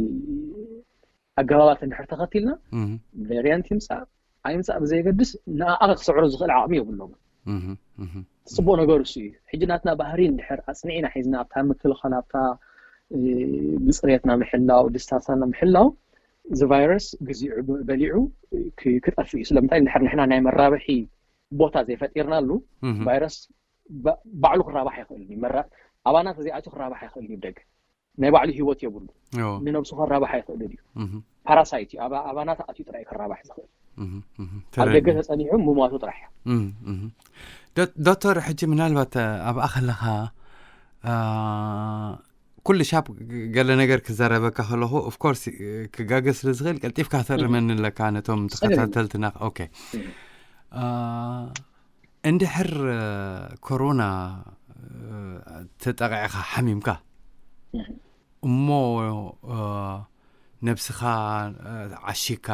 ኣገባባት እንድሕር ተኸቲልና እህ ቫሪያንት ይምፃእ ኣይምፃእ ብዘየገድስ ንኣኣ ክስዕሮ ዝኽእል ዓቕሚ የብሎም እህ እህ እቲ ፅቡቅ ነገር እሱ እዩ ሕጂ ናትና ባህሪ እንድሕር ኣፅኒዕና ሒዝና ኣብታ ምክልኻል ኣብታ እ፣ ብፅሬትና ምሕላው ዲስታንስና ምሕላው እዚ ቫይረስ ግዚዑ በሊዑ ክ- ክጠፍእ እዩ ስለምንታይ እንድሕር ንሕና ናይ መራብሒ ቦታ ዘይፈጢርናሉ እህ ቫይረስ ባ- ባዕሉ ክራባሕ ይኽእል እዩ መራ ኣባና ተዘይኣትዩ ክራባሕ ይኽእል እዩ ደገ ናይ ባዕሉ ህይወት የብሉ እወ ንነብሱ ክራባሕ ይኽእል እዩ እህ ፓራሳይት እዩ ኣብ ኣባና ተኣትዩ ጥራይ ክራባሕ ዝኽእል እህ እህ ኣብ ደገ ተረድኒ ተፀኒሑ ምሟቱ ጥራሕ እዩ እህ እህ ዶ- ዶክተር ሕጂ ምናልባት ኣብኣ ከለኻ አ፣ ኩሉ ሻብ ገለ ነገር ክዘረበካ ከለኹ ኦፍኮርስ ክጋገ ስለ ዝኽእል ቀልጢፍካ ተርመኒ ኣለካ ነቶም ጸገም የለን። ተኸታተልትና ኦኬ አ፣ እንድሕር እ፣ ኮሮና እ፣ ተጠቂዕካ ሓሚምካ እሞ እ፣ ነብስኻ እ፣ ዓሺካ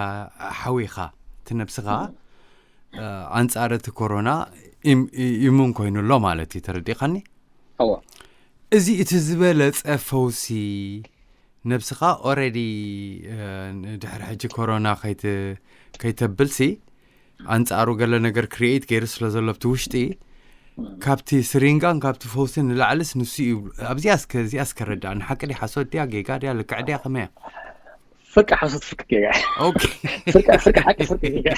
ሓዊኻ እቲ ነብስኻ እ፣ ኣንጻር እቲ ኮሮና ኢም- ኢ- ኢሙን ኮይኑ ኣሎ ማለት እዩ ተረዲእካኒ እወ እዚ እቲ ዝበለጸ ፈውሲ ነብስኻ ኦረዲ ድሕሪ ሕጂ ኮሮና ከይት- ከይተብልሲ ኣንጻሩ ገለ ነገር ክሪኤት ገይሩ ስለ ዘሎ ኣብቲ ውሽጢ ካብቲ ስሪንጋን ካብቲ ፈውስን ንላዕልስ ንሱ እዩ ኣብዚኣ እስከ እዚኣ እስከ ረዳእ ንሓቂ ድያ ሓሶት ድያ ጌጋ ድያ ልክዕ ድያ ከመያ ፍርቂ ሓሶት ፍርቂ ጌጋ ኦኬ ፍርቂ ፍርቂ ሓቂ ፍርቂ ጌጋ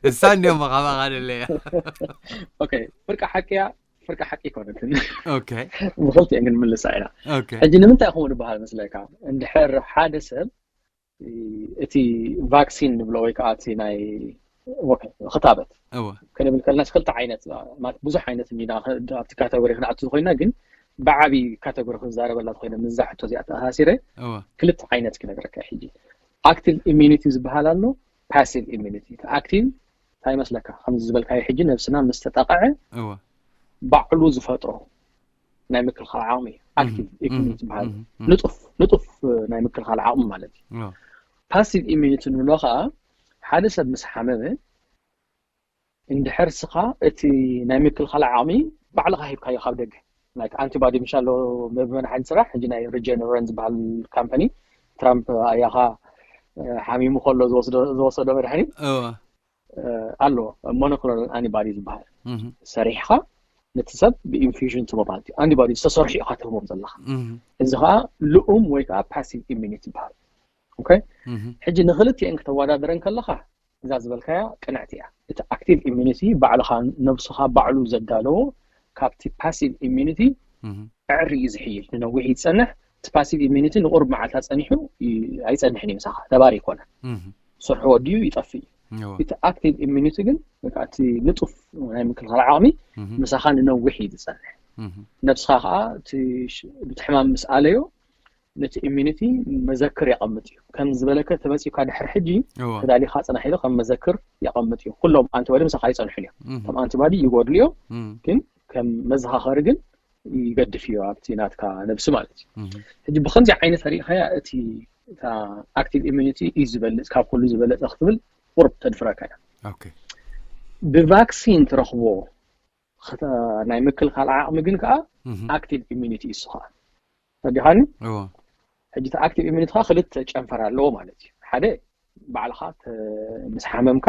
እሳ እንዲዮም ካባኻ ደለያ ኦኬ ፍርቂ ሓቂ እያ ፍርቂ ሓቂ ኣይኮነትን ኦኬ ብክልቲኤን ግን ምልሳ ኢና ኦኬ ሕጂ ንምንታይ ከምኡ ንበሃል መስለካ እንድሕር ሓደ ሰብ እቲ ቫክሲን ንብሎ ወይ ከዓ እቲ ናይ ወ- ክታበት እወ ክንብል ከለና ክልተ ዓይነት ማለት ብዙሕ ዓይነት ኢና ከ- ኣብቲ ካተጎሪ ክንኣቱ ዝኾይና ግን ብዓብዪ ካተጎሪ ክንዛረበላ ዝኾይና ምዛ ሕቶ እዚኣ ተኣሳሲረ እወ ክልተ ዓይነት ክነግረካ ሕጂ ኣክቲቭ ኢሚኒቲ ዝበሃል ኣሎ ፓሲቭ ኢሚኒቲ ኣክቲቭ እንታይ መስለካ ከምዚ ዝበልካዮ ሕጂ ነብስና ምስ ተጠቐዐ እወ ባዕሉ ዝፈጥሮ ናይ ምክልኻል ዓቕሚ ኣክቲቭ ኢሚኒቲ ዝበሃል እህ፣ እህ። ንጡፍ ንጡፍ ናይ ምክልኻል ዓቕሚ ማለት እዩ እወ ፓሲቭ ኢሚኒቲ ንብሎ ከዓ ሓደ ሰብ ምስ ሓመመ እንድሕር ስኻ እቲ ናይ ምክልኻል ዓቕሚ ባዕልኻ ሂብካዮ ካብ ደገ ላይክ ኣንቲባዲ ምሻሎ መብመድሓኒ ስራሕ ሕጂ ናይ ሪጀነረን ዝበሃል ካምፓኒ ትራምፕ ኣያኻ እ፣ ሓሚሙ ከሎ ዝወስዶ- ዝወሰዶ መድሓኒት እወ እ፣ ኣሎ ሞኖክሎናል ኣንቲባዲ ዝበሃል እህ፣ ሰሪሕኻ ነቲ ሰብ ብኢንፊዥን ትቦ ማለት እዩ ኣንቲባዲ ዝተሰርሑ ኢኻ ትህቦም ዘለኻ እህ፣ እዚ ከዓ ልኡም ወይ ከዓ ፓሲቭ ኢሚኒቲ ይበሃል ኦኬ እህ፣ ሕጂ ንክልቲኤን ክተወዳደረን ከለኻ እዛ ዝበልካያ ቅንዕቲ እያ እቲ ኣክቲቭ ኢሚኒቲ ባዕልኻ ነብስኻ ባዕሉ ዘዳለዎ ካብቲ ፓሲቭ ኢሚኒቲ እህ፣ ዕሪ እዩ ዝሕይል ንነዊሕ እዩ ዝፀንሕ እቲ ፓሲቭ ኢሚኒቲ ንቁርብ መዓልታ ፀኒሑ ይ- ኣይፀንሕን እዩ ምሳኻ ነባሪ ይኮነ እህ፣ ስርሑ ወዲኡ ይጠፍእ እዩ እወ እቲ ኣክቲቭ ኢሚኒቲ ግን ወይ ከዓ እቲ ንጡፍ ናይ ምክልኻል ዓቕሚ እህ፣ ምሳኻ ንነዊሕ እዩ ዝፀንሕ እህ፣ ነብስኻ ከዓ እቲ ሽ- ብቲ ሕማም ምስ ኣለዮ ነቲ ኢሚኒቲ መዘክር የቐምጥ እዩ ከም ዝበለከ ተመፂካ ድሕር ሕጂ እወ ተዳሊኻ ፅናሕ ኢሉ ከም መዘክር የቐምጥ እዩ ኩሎም ኣንቲባዲ ምሳኻ ይፀንሑን እዮም እህ፣ ከም ኣንቲባዲ ይጎድሉ እዮም እህ፣ ግን ከም መዘኻኸሪ ግን ይገድፍ እዩ ኣብቲ ናትካ ነብሲ ማለት እዩ እህ፣ ሕጂ ብከምዚ ዓይነት ሪኢኻያ እቲ እታ ኣክቲቭ ኢሚኒቲ እዩ ዝበልፅ ካብ ኩሉ ዝበለፀ ክትብል ቁርብ ተድፍረካ እያ ኦኬ ብቫክሲን ትረኽቦ ክተ- ናይ ምክልኻል ዓቕሚ ግን ከዓ እህ፣ ኣክቲቭ ኢሚኒቲ እዩ እሱ ከዓ ተዲኻኒ እወ ሕጂ እቲ ኣክቲቭ ኢሚኒቲ ከዓ ክልተ ጨንፈር ኣለዎ ማለት እዩ ሓደ ባዕልኻ ተ- ምስ ሓመምካ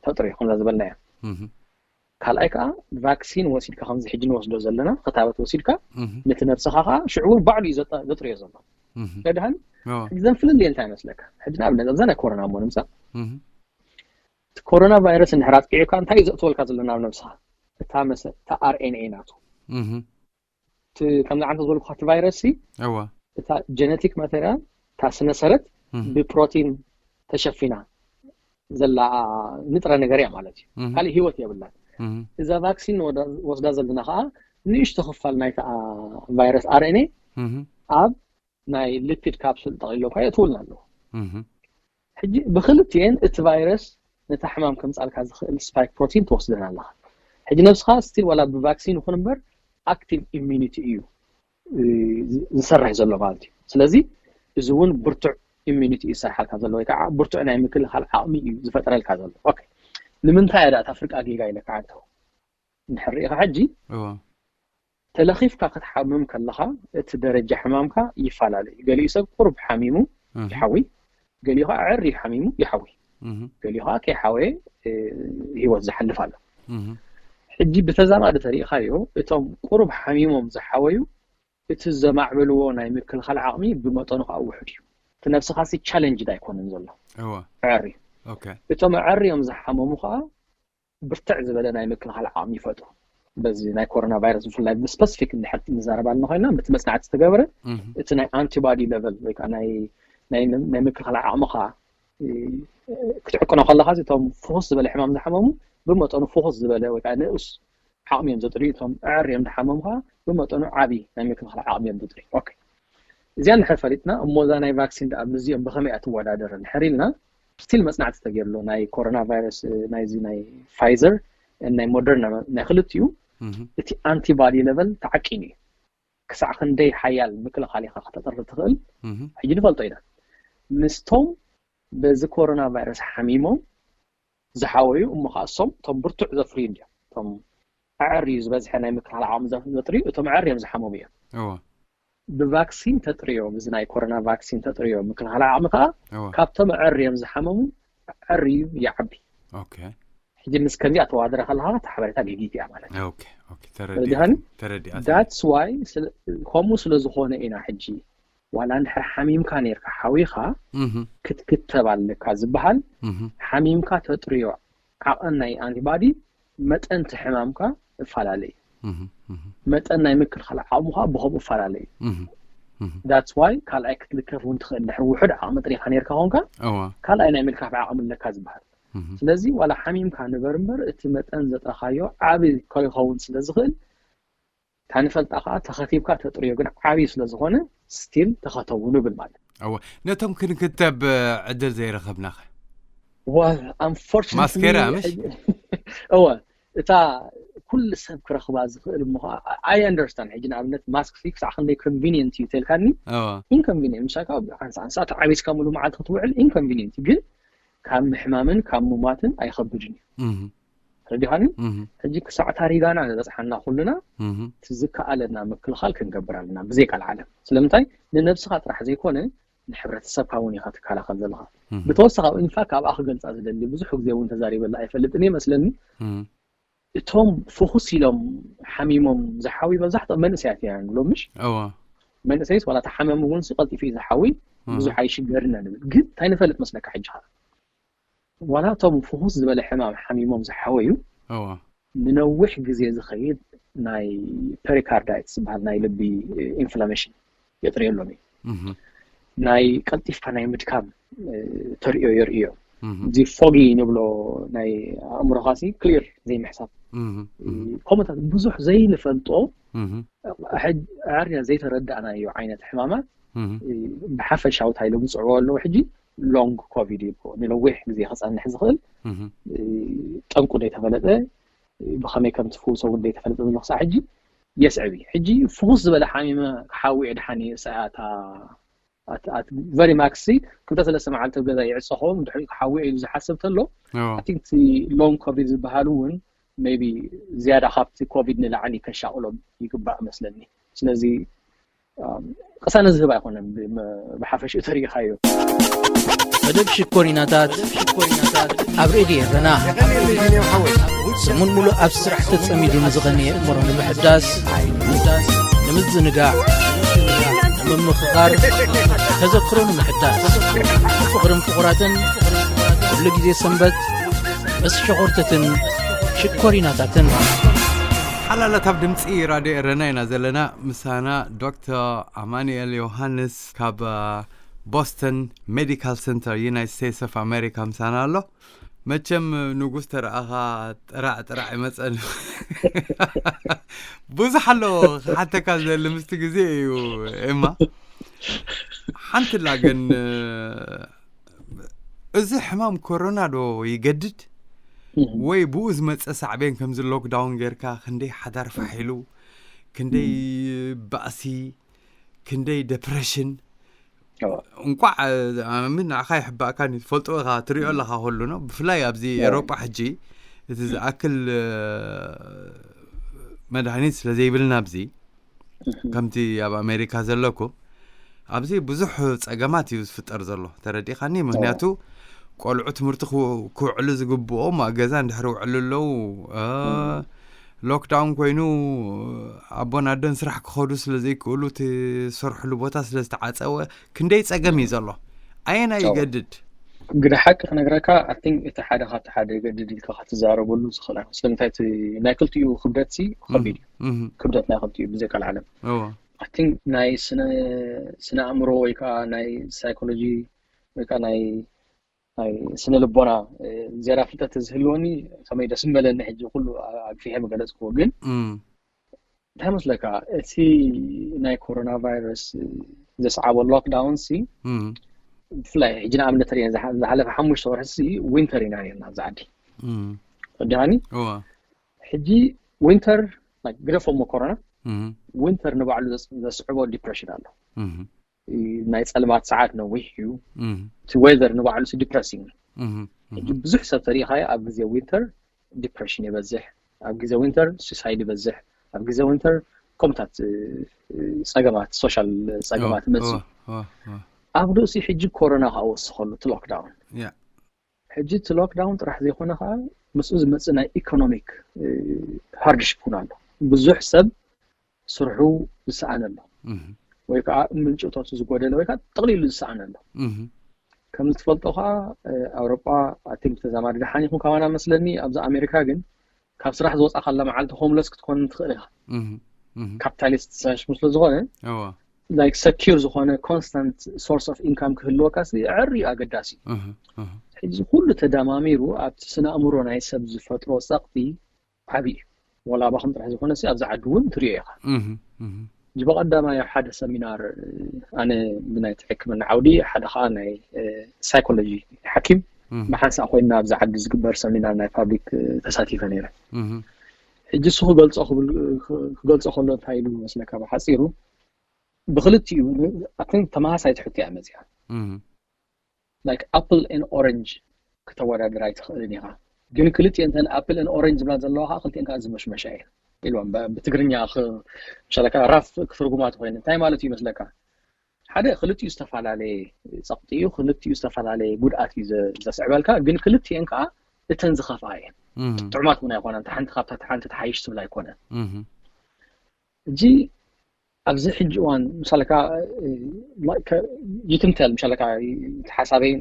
ተጥርዮ ከምዛ ዝበልናዮ እህ፣ ካልኣይ ከዓ ቫክሲን ወሲድካ ከምዚ ሕጂ ንወስዶ ዘለና ክታበት ወሲድካ እህ፣ ነቲ ነብስኻ ከዓ ሽዑ እውን ባዕሉ እዩ ዘጠ- ዘጥርዮ ዘሎ እህ፣ ተድሃን እወ ሕጂ ዘን ፍልልየ እንታይ መስለካ ሕጂ ንኣብነት ኣብዛ ናይ ኮሮና እሞ ንምፃእ እህ፣ እቲ ኮሮና ቫይረስ እንድሕር ኣጥቂዑካ እንታይ እዩ ዘእትወልካ ዘሎ ናብ ነብስኻ እታ መሰ እታ ኣርኤንኤ ናቱ እህ እቲ ከምዚ ዓንተ ዝበልኩኻ እቲ ቫይረስ ሲ እዋ እታ ጀነቲክ ማቴሪያል እታ ስነ ሰረት እህ ብፕሮቲን ተሸፊና ዘላ ንጥረ ነገር እያ ማለት እዩ። እህ ካልእ ህይወት የብላን። እህ እዛ ቫክሲን ንወዳ- ወስዳ ዘለና ከዓ ንእሽቶ ክፋል ናይታ ቫይረስ ኣርኤንኤ እህ ኣብ ናይ ሊፒድ ካፕሱል ጠቕሊሎም ከዓ የእትውልና ኣለዉ። እህ ሕጂ ብክልቲኤን እቲ ቫይረስ ነታ ሕማም ከምፃልካ ዝኽእል ስፓይክ ፕሮቲን ትወስደን ኣለኻ። ሕጂ ነብስኻ ስቲል ዋላ ብቫክሲን ይኹን እምበር ኣክቲቭ ኢሚኒቲ እዩ እ፣ ዝሰርሕ ዘሎ ማለት እዩ። ስለዚ እዚ እውን ብርቱዕ ኢሚኒቲ እዩ ዝሰርሓልካ ዘሎ፣ ወይ ከዓ ብርቱዕ ናይ ምክልኻል ዓቕሚ እዩ ዝፈጥረልካ ዘሎ። ኦኬ፣ ንምንታይ እያ ዳእታ ፍርቃ ጌጋ ኢለካ ዓንተው? እንድሕር ርኢኻ ሕጂ እዋ ተለኺፍካ ክትሓምም ከለኻ እቲ ደረጃ ሕማምካ ይፈላለ እዩ። ገሊኡ ሰብ ቁሩብ ሓሚሙ እህ ይሓዊ፣ ገሊኡ ከዓ ዕር ሓሚሙ ይሓዊ፣ እህ ገሊኡ ከዓ ከይሓወየ እ፣ ህይወት ዝሓልፍ ኣሎ። እህ ሕጂ ብተዛማዲ ተሪኢኻዮ እቶም ቁሩብ ሓሚሞም ዝሓወዩ እቲ ዘማዕበልዎ ናይ ምክልኻል ዓቕሚ ብመጠኑ ከዓ ውሑድ እዩ። እቲ ነብስኻሲ ቻለንጅ ኣይኮነን ዘሎ እዋ ዕር እዩ። ኦኬ እቶም ዕር እዮም ዝሓመሙ ከዓ ብርትዕ ዝበለ ናይ ምክልኻል ዓቕሚ ይፈጥሩ። በዚ ናይ ኮሮና ቫይረስ ብፍላይ ብስፐሲፊክ እንድሕር ንዛረብ ኣለና ኮይና በቲ መፅናዕቲ ዝተገበረ እህ እቲ ናይ ኣንቲባዲ ለቨል ወይ ከዓ ናይ ናይ ናይ ምክልኻል ዓቕምኻ እ፣ ክትዕቅኖ ከለኻ እቶም ፍኹስ ዝበለ ሕማም ዝሓመሙ ብመጠኑ ፍኹስ ዝበለ ወይ ከዓ ንኡስ ዓቕሚ እዮም ዘጥርዩ። እቶም ዕር እዮም ዝሓመሙ ከዓ ብመጠኑ ዓብዪ ናይ ምክልኻል ዓቕሚ እዮም ዘጥርዩ። ኦኬ፣ እዚኣ እንድሕር ፈሊጥና እሞ እዛ ናይ ቫክሲን ደኣ ምስዚኦም ብኸመይ እያ ትወዳደር እንድሕር ኢልና ስቲል መፅናዕቲ ተገይርሎ ናይ ኮሮና ቫይረስ እ፣ ናይዚ ናይ ፋይዘር እ፣ ናይ ሞደርና ናይ ክልቲኡ እህ እቲ ኣንቲባዲ ለቨል ተዓቂኑ እዩ። ክሳዕ ክንደይ ሓያል ምክልኻል ኢኻ ከተጥሪ ትኽእል እህ ሕጂ ንፈልጦ ኢና። ምስቶም በዚ ኮሮና ቫይረስ ሓሚሞም ዝሓወዩ እሞ ከዓ እሶም እቶም ብርቱዕ ዘፍርዩ እንዲዮም። እቶም ኣዕር እዩ ዝበዝሐ ናይ ምክልኻል ዓቕሚ ዘ- ዘጥርዩ እቶም ኣዕር እዮም ዝሓመሙ እዮም። እዋ ብቫክሲን ተጥርዮም፣ እዚ ናይ ኮሮና ቫክሲን ተጥርዮም ምክልኻል ዓቕሚ ከዓ እዋ ካብቶም ኣዕር እዮም ዝሓመሙ ኣዕር እዩ ይዓቢ። ኦኬ ሕጂ ምስ ከምዚኣ ተዋድረ ከለካ እቲ ሓበሬታ ጌጊት እያ ማለት እዩ። ኦኬ ኦኬ ተረዲኻኒ? ተረዲኣ ተረዲኣ That's why ስለ- ከምኡ ስለ ዝኾነ ኢና ሕጂ ዋላ እንድሕር ሓሚምካ ነርካ ሓዊኻ እህ ክትክተብ ኣለካ ዝበሃል እህ ሓሚምካ ተጥርዮ ዓቐን ናይ ኣንቲባዲ መጠን እቲ ሕማምካ እፈላለ እዩ። እህ እህ መጠን ናይ ምክልኻል ዓቕምኻ ብኸምኡ እፈላለ እዩ። እህ እህ That's why ካልኣይ ክትልከፍ እውን ትኽእል ድሕሪ ውሑድ ዓቕሚ ጥሪኻ ነርካ ኾንካ እዋ ካልኣይ ናይ ምልካፍ ዓቕሚ ኣለካ ዝበሃል። እህ ስለዚ ዋላ ሓሚምካ ንበር እምበር እቲ መጠን ዘጥረኻዮ ዓቢ ከይኸውን ስለ ዝኽእል እታ ንፈልጣ ከዓ ተኸቲብካ ተጥርዮ ግን ዓቢ ስለ ዝኾነ ስቲል ተኸተቡ ንብል ማለት እዩ። እዋ ነቶም ክንክተብ ዕድል ዘይረኸብናኸ Well, unfortunately ማስኬራ ምሽ? እወ እታ ኩሉ ሰብ ክረኽባ ዝኽእል እሞ ከዓ I understand። ሕጂ ንኣብነት ማስክ ሲ ክሳዕ ክንደይ ኮንቪኒየንት እዩ ተልካኒ እዋ ኢንኮንቪኒየንት ምሳካ ሓንሳ ሓንሳ ተዓቢስካ ሙሉ መዓልቲ ክትውዕል ኢንኮንቪኒየንት እዩ፣ ግን ካብ ምሕማምን ካብ ሙማትን ኣይኸብድን እዩ። እህ ረዲኻኒ? እህ ሕጂ ክሳዕ ታሪጋና ዝበፅሓና ኩልና እህ እቲ ዝከኣለና ምክልኻል ክንገብር ኣለና ብዘይ ቃል ዓለም። ስለምንታይ ንነብስኻ ጥራሕ ዘይኮነ ንሕብረተሰብካ እውን ኢኻ ትከላኸል ዘለኻ። እህ ብተወሳኺ ኢንፋክት ኣብኣ ክገልፃ ዝደሊ ብዙሕ ግዜ እውን ተዛሪበላ ኣይፈልጥን እየ መስለኒ። እህ እቶም ፍኹስ ኢሎም ሓሚሞም ዝሓዊ መብዛሕትኦም መንእሰያት እዮም ንብሎም ምሽ? እዋ መንእሰይስ ዋላ ተሓመሙ እውን ሲ ቀልጢፉ እዩ ዝሓዊ እህ ብዙሕ ኣይሽገርን ኢና ንብል። ግን እንታይ ንፈልጥ መስለካ ሕጂ ኸ ዋላ እቶም ፍኹስ ዝበለ ሕማም ሓሚሞም ዝሓወዩ እዋ ንነዊሕ ግዜ ዝኸይድ ናይ ፔሪካርዳይትስ ዝበሃል ናይ ልቢ ኢንፍላሜሽን የጥርየሎም እዩ። እህ ናይ ቀልጢፍካ ናይ ምድካም እ፣ ተርእዮ የርእዮ። እህ እዚ ፎጊ ንብሎ ናይ ኣእምሮኻ ሲ ክሊር ዘይምሕሳብ እህ እህ ከምኡታት ብዙሕ ዘይንፈልጦ እህ ሕጂ ዓርና ዘይተረዳእናዮ ዓይነት ሕማማት እህ እ፣ ብሓፈሻዊ እንታይ ኢሎም ዝፅዕዎ ኣለዉ ሕጂ ሎንግ ኮቪድ ይብልዎ ንነዊሕ ግዜ ክፀንሕ ዝኽእል እህ እ፣ ጠንቁ ዘይተፈለጠ እ፣ ብኸመይ ከም ትፍውሶ እውን ዘይተፈለጠ ዘሎ ክሳዕ ሕጂ የስዕብ እዩ። ሕጂ ፍኹስ ዝበለ ሓሚመ ክሓዊ እየ ድሓን እዩ እሳ እታ ኣት ኣት ቨሪ ማክስ ሲ ክልተ ሰለስተ መዓልቲ ኣብ ገዛ ይዕፀ ኸውን ድሕሪ ክሓዊ ኢሉ ዝሓስብ ተሎ እዋ I think እቲ ሎንግ ኮቪድ ዝበሃሉ እውን ሜቢ ዝያዳ ካብቲ ኮቪድ ንላዕሊ ከሻቕሎም ይግባእ መስለኒ። ስለዚ ኣም፣ ቅሳነት ዝህብ ኣይኮነን ብ- ብሓፈሽኡ ተሪኢኻዮ። መደብ ሽኮሪናታት ኣብ ሬድዮ ኤረና ሰሙን ሙሉእ ኣብ ስራሕ ተጸሚዱ ንዝቐነየ እምሮ ንምሕዳስ ንምዝንጋዕ ንምምኽኻር ተዘክሮ ንምሕዳስ ፍቕርን ፍቑራትን ኩሉ ግዜ ሰንበት ምስ ሸኾርትትን ሽኮሪናታትን ሓላላት ኣብ ድምፂ ራድዮ ኤረና ኢና ዘለና። ምሳና ዶክተር ኣማኑኤል ዮሃንስ ካብ ቦስተን ሜዲካል ሴንተር ዩናይትድ ስቴትስ ኦፍ ኣሜሪካ ምሳና ኣሎ። መቸም ንጉስ ተረኣኻ ጥራዕ ጥራዕ ይመፀኒ። ብዙሕ ኣሎ ክሓተካ ዘሊ ምስቲ ግዜ እዩ። ኤማ፣ ሓንቲ ላ ግን፣ እዚ ሕማም ኮሮና ዶ ይገድድ? ወይ ብኡ ዝመፀ ሳዕቤን ከምዚ ሎክዳውን ጌርካ ክንደይ ሓዳር ፋሕ ኢሉ፣ ክንደይ ባእሲ፣ ክንደይ ደፕረሽን። እንቋዕ ምን ንዓኻ ይሕባእካን እዩ፣ ትፈልጦ ኢኻ፣ ትሪኦ ኣለኻ ኩሉ ነው። ብፍላይ ኣብዚ ኤሮጳ ሕጂ እቲ ዝኣክል መድሃኒት ስለ ዘይብልና ኣብዚ ከምቲ ኣብ ኣሜሪካ ዘለኩም ኣብዚ ብዙሕ ጸገማት እዩ ዝፍጠር ዘሎ። ተረዲኻኒ? ምክንያቱ ቆልዑ ትምህርቲ ክው- ክውዕሉ ዝግብኦም ኣብ ገዛ እንድሕር ውዕሉ ኣለዉ፣ እ፣ ሎክዳውን ኮይኑ ኣቦን ኣደን ስራሕ ክኸዱ ስለ ዘይክእሉ እቲ ዝሰርሕሉ ቦታ ስለ ዝተዓጸወ ክንደይ ጸገም እዩ ዘሎ። ኣየና ይገድድ? ግደ ሓቂ ክነግረካ፣ ኣይ ቲንክ እቲ ሓደ ካብቲ ሓደ ይገድድ ኢልካ ክትዛረበሉ ዝኽእል ኣይኮን። ስለምንታይ እቲ ናይ ክልቲኡ ክብደት ሲ ከቢድ እዩ። እህ፣ ክብደት ናይ ክልቲኡ ብዘይ ቃል ዓለም እዎ። ኣይ ቲንክ ናይ ስነ ስነ ኣእምሮ ወይ ከዓ ናይ ሳይኮሎጂ ወይ ከዓ ናይ ናይ ስነ ልቦና፣ እ፣ ዝያዳ ፍልጠት ዝህልወኒ ከመይ ደስ ምበለኒ። ሕጂ ኩሉ ኣግፊሐ ምገለጽክዎ፣ ግን እም፣ እንታይ መስለካ፣ እቲ ናይ ኮሮና ቫይረስ ዘስዓቦ ሎክዳውን ሲ እም፣ ብፍላይ ሕጂ ንኣብነት ተሪኤን ዝሓ- ዝሓለፈ ሓሙሽተ ወርሒ ሲ ዊንተር ኢና ነርና ኣብዚ ዓዲ። እም፣ ወዲሃኒ እዎ። ሕጂ ዊንተር ግደፎ እሞ ኮሮና እም፣ ዊንተር ንባዕሉ ዘስ- ዘስዕቦ ዲፕሬሽን ኣሎ። እም፣ ናይ ጸልማት ሰዓት ነዊሕ እዩ። እም፣ እቲ ዌዘር ንባዕሉ ዲፕረሲንግ። እም፣ ሕጂ ብዙሕ ሰብ ተሪኢኻዮ ኣብ ግዜ ዊንተር ዲፕሬሽን ይበዝሕ፣ ኣብ ግዜ ዊንተር ሱሳይድ ይበዝሕ፣ ኣብ ግዜ ዊንተር ከምታት እ፣ እ፣ ጸገማት ሶሻል ጸገማት እዎ፣ ይመጽእ። እዎ፣ እዎ፣ እዎ። ኣብ ርእሲ ሕጂ ኮሮና ከዓ ወስኸሉ እቲ ሎክዳውን። ያ። ሕጂ እቲ ሎክዳውን ጥራሕ ዘይኮነ ከዓ ምስኡ ዝመጽእ ናይ ኢኮኖሚክ ሃርድሽፕ እውን ኣሎ። ብዙሕ ሰብ ስርሑ ዝሰኣነ ኣሎ እም፣ ወይ ከዓ ምንጭቶቱ ዝጎደለ ወይ ከዓ ጠቕሊሉ ዝሰኣነ ኣሎ። እም፣ ከም ዝትፈልጦ ከዓ እ፣ ኣውሮጳ ኣይ ቲንክ ተዛማዲ ደሓን ይኹን ካባና መስለኒ። ኣብዚ ኣሜሪካ ግን ካብ ስራሕ ዝወፃእካላ መዓልቲ ሆምለስ ክትኮን ትኽእል ኢኻ። እም፣ እም፣ ካፒታሊስት ሳሽሙ ስለ ዝኾነ እዎ። ላይክ ሰኪር ዝኾነ ኮንስታንት ሶርስ ኦፍ ኢንካም ክህልወካ ሲ ዕሪ ኣገዳሲ እዩ። እህ፣ እህ፣ ሕጂ ኩሉ ተደማሚሩ ኣብቲ ስነ ኣእምሮ ናይ ሰብ ዝፈጥሮ ጸቕጢ ዓብዪ እዩ። ወላ ኣባኹም ጥራሕ ዝኾነ ሲ ኣብዚ ዓዲ እውን ትሪኦ ኢኻ። እም፣ እም፣ ሕጂ ብቐዳማይ ኣብ ሓደ ሰሚናር እ፣ ኣነ ብናይ ሕክምና ዓውዲ ሓደ ከዓ ናይ እ፣ ሳይኮሎጂ ሓኪም እም፣ ብሓንሳእ ኮይና ኣብዚ ዓዲ ዝግበር ሰሚናር ናይ ፓብሊክ እ፣ ተሳቲፈ ነይረ። እም፣ ሕጂ እሱ ክገልጾ ክብል- ክገልጾ ከሎ እንታይ ኢሉ መስለካ ብሓፂሩ ብክልቲኡ ኣትን ተመሳሳይ ትሕቶ እያ መፅያ። እም፣ ላይክ ኣፕል ን ኦረንጅ ክተወዳድር ኣይትኽእልን ኢኻ። ግን ክልቲኤን ተን ኣፕል ን ኦረንጅ ዝብላ ዘለዋ ከዓ ክልቲኤን ከዓ ዝመሽመሻ እየን ኢልዎም። ብ- ብትግርኛ ክ- ምሻለካ ራፍ ክትርጉማ ትኮይን እንታይ ማለት እዩ ይመስለካ? ሓደ ክልቲኡ ዝተፈላለየ ጸቕጢ እዩ፣ ክልቲኡ ዝተፈላለየ ጉድኣት እዩ ዘ- ዘስዕበልካ። ግን ክልቲኤን ከዓ እተን ዝኸፍኣ እየን። እም፣ ጥዑማት እውን ኣይኮነን። እታ ሓንቲ ካብታ እታ ሓንቲ ተሓይሽ ትብል ኣይኮነን። እም፣ እጂ ኣብዚ ሕጂ እዋን ምሳለካ ይትምተል ምሻለካ ሓሳበይ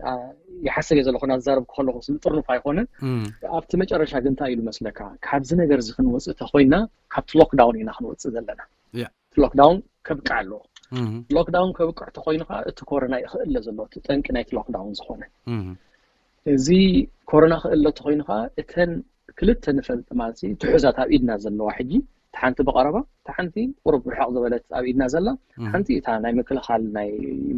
ይሓሰብ እየ ዘለኹ ናዛረብ ከለኹ ስልጥርኑፍ ኣይኮነን። እም፣ ኣብቲ መጨረሻ ግን እንታይ ኢሉ መስለካ? ካብዚ ነገር እዚ ክንወፅእ ተኮይና ካብቲ ሎክዳውን ኢና ክንወፅእ ዘለና። ያ። ሎክዳውን ከብቅዕ ኣለዎ። እም፣ ሎክዳውን ከብቅዕ ተኮይኑ ከዓ እቲ ኮሮና ይኽእለ ዘሎ እቲ ጠንቂ ናይቲ ሎክዳውን ዝኾነ እም፣ እዚ ኮሮና ክእለ ተኮይኑ ከዓ እተን ክልተ ንፈልጥ ማለት እዩ ትሑዛት ኣብ ኢድና ዘለዋ ሕጂ፣ እቲ ሓንቲ ብቐረባ፣ እቲ ሓንቲ ቁሩብ ርሕቕ ዝበለት ኣብ ኢድና ዘላ፣ እም፣ ሓንቲ እታ ናይ ምክልኻል ናይ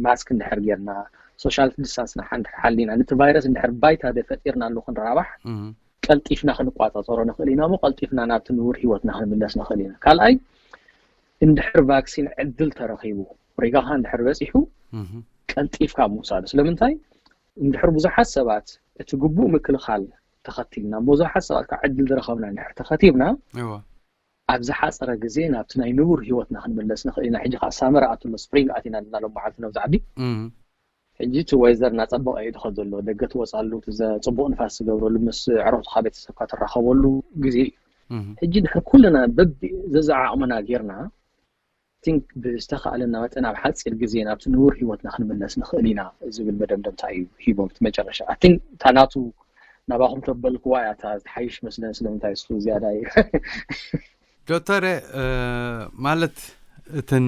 ማስክ እንድሕር ጌርና፣ ሶሻል ዲስታንስና ሓንቲ ሓሊና፣ ነቲ ቫይረስ እንድሕር ባይታ ደ ፈጢርናሉ ክንራባሕ እም፣ ቀልጢፍና ክንቋጻጸሮ ንኽእል ኢና እሞ ቀልጢፍና ናብቲ ንቡር ህይወትና ክንምለስ ንኽእል ኢና። ካልኣይ እንድሕር ቫክሲን ዕድል ተረኺቡ ሪጋኻ እንድሕር በፂሑ እም፣ ቀልጢፍካ ምውሳዱ። ስለምንታይ እንድሕር ብዙሓት ሰባት እቲ ግቡእ ምክልኻል ተኸቲልና ብዙሓት ሰባት ካብ ዕድል ዝረኸብና እንድሕር ተኸቲብና እዎ። ኣብ ዝሓፀረ ግዜ ናብቲ ናይ ንቡር ህይወትና ክንምለስ ንኽእል ኢና። ሕጂ ከዓ ሳመር ኣትሎ ስፕሪንግ ኣቲና ኣለና ሎም መዓልቲ ነብዚ ዓዲ እም፣ ሕጂ እቲ ወይዘር እናፀበቐ እዩ ዝኸድ ዘሎ። ደገ ትወፃሉ እቲ ዘ- ፅቡቕ ንፋስ ትገብረሉ ምስ ዕረፍትኻ ቤተሰብካ ትራኸበሉ ግዜ እዩ። እም፣ ሕጂ ድሕር ኩልና በቢ ዘዘዓቕምና ጌርና ቲንክ ብዝተኻእለና መጠን ኣብ ሓፂር ግዜ ናብቲ ንቡር ህይወትና ክንምለስ ንኽእል ኢና ዝብል መደምደምታ እዩ ሂቦም እቲ መጨረሻ። ኣይ ቲንክ እታ ናቱ ናባኹም ተበልክዋ እያ እታ ዝሓይሽ መስለን። ስለምንታይ እሱ ዝያዳ እዩ ዶክተር፣ ማለት እተን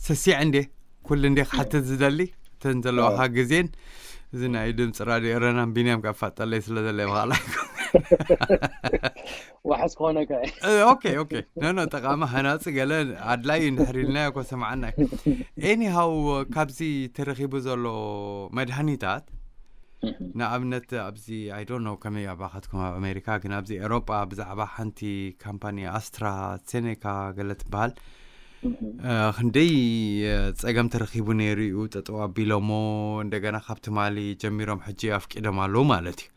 ሰሲዐ እንዴ ኩሉ እንዴ ክሓትት ዝደሊ እተን ዘለዋኻ ግዜን እዚ ናይ ድምፂ ራድዮ ኤረናን ቢንያም ከፋጠለይ ስለ ዘለ ይበሃላ። ዋሕስ ክኾነካ። ኦኬ ኦኬ። ኖ ኖ፣ ጠቃሚ ሃናፂ ገለ ኣድላይ እንድሕር ኢልናዮ እኮ ሰማዓና። ኤኒሃው፣ ካብዚ ተረኺቡ ዘሎ መድሃኒታት ንኣብነት ኣብዚ I don't know ከመይ ኣባኻትኩም ኣብ ኣሜሪካ፣ ግን ኣብዚ ኤሮጳ ብዛዕባ ሓንቲ ካምፓኒ ኣስትራ ሴኔካ ገለ ትበሃል ክንደይ ጸገም ተረኺቡ ነይሩ እዩ። ጠጠው ኣቢሎሞ እንደገና ካብ ትማሊ ጀሚሮም ሕጂ ኣፍቂዶም ኣለዉ ማለት እዩ።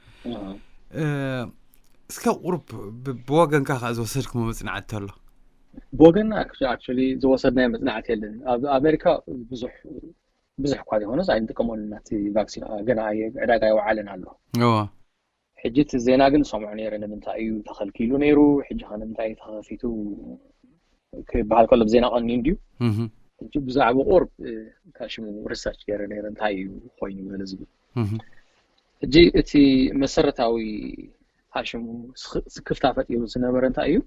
እስከ ቁሩብ ብወገንካ ከዓ ዝወሰድኩሞ መፅናዕቲ ኣሎ? ብወገንና actually ዝወሰድናዮ መፅናዕቲ የለን። ኣብ ኣሜሪካ ብዙሕ ብዙሕ እኳ ዘይኮነስ ኣይንጥቀመሉን ናቲ ቫክሲን ገና ዕዳጋ ይወዓለን ኣሎ። ሕጂ እቲ ዜና ግን ሰምዖ ነይረ። ንምንታይ እዩ ተኸልኪሉ ነይሩ፣ ሕጂ ከ ንምንታይ ተኸፊቱ ክበሃል ከሎ ብዜና ቀኒ እንድዩ። ሕጂ ብዛዕባ ቁርብ ታሽሙ ሪሰርች ገይረ ነይረ፣ እንታይ እዩ ኮይኑ ገለ ዝብል። ሕጂ እቲ መሰረታዊ ታሽሙ ስክፍታ ፈጢሩ ዝነበረ እንታይ እዩ?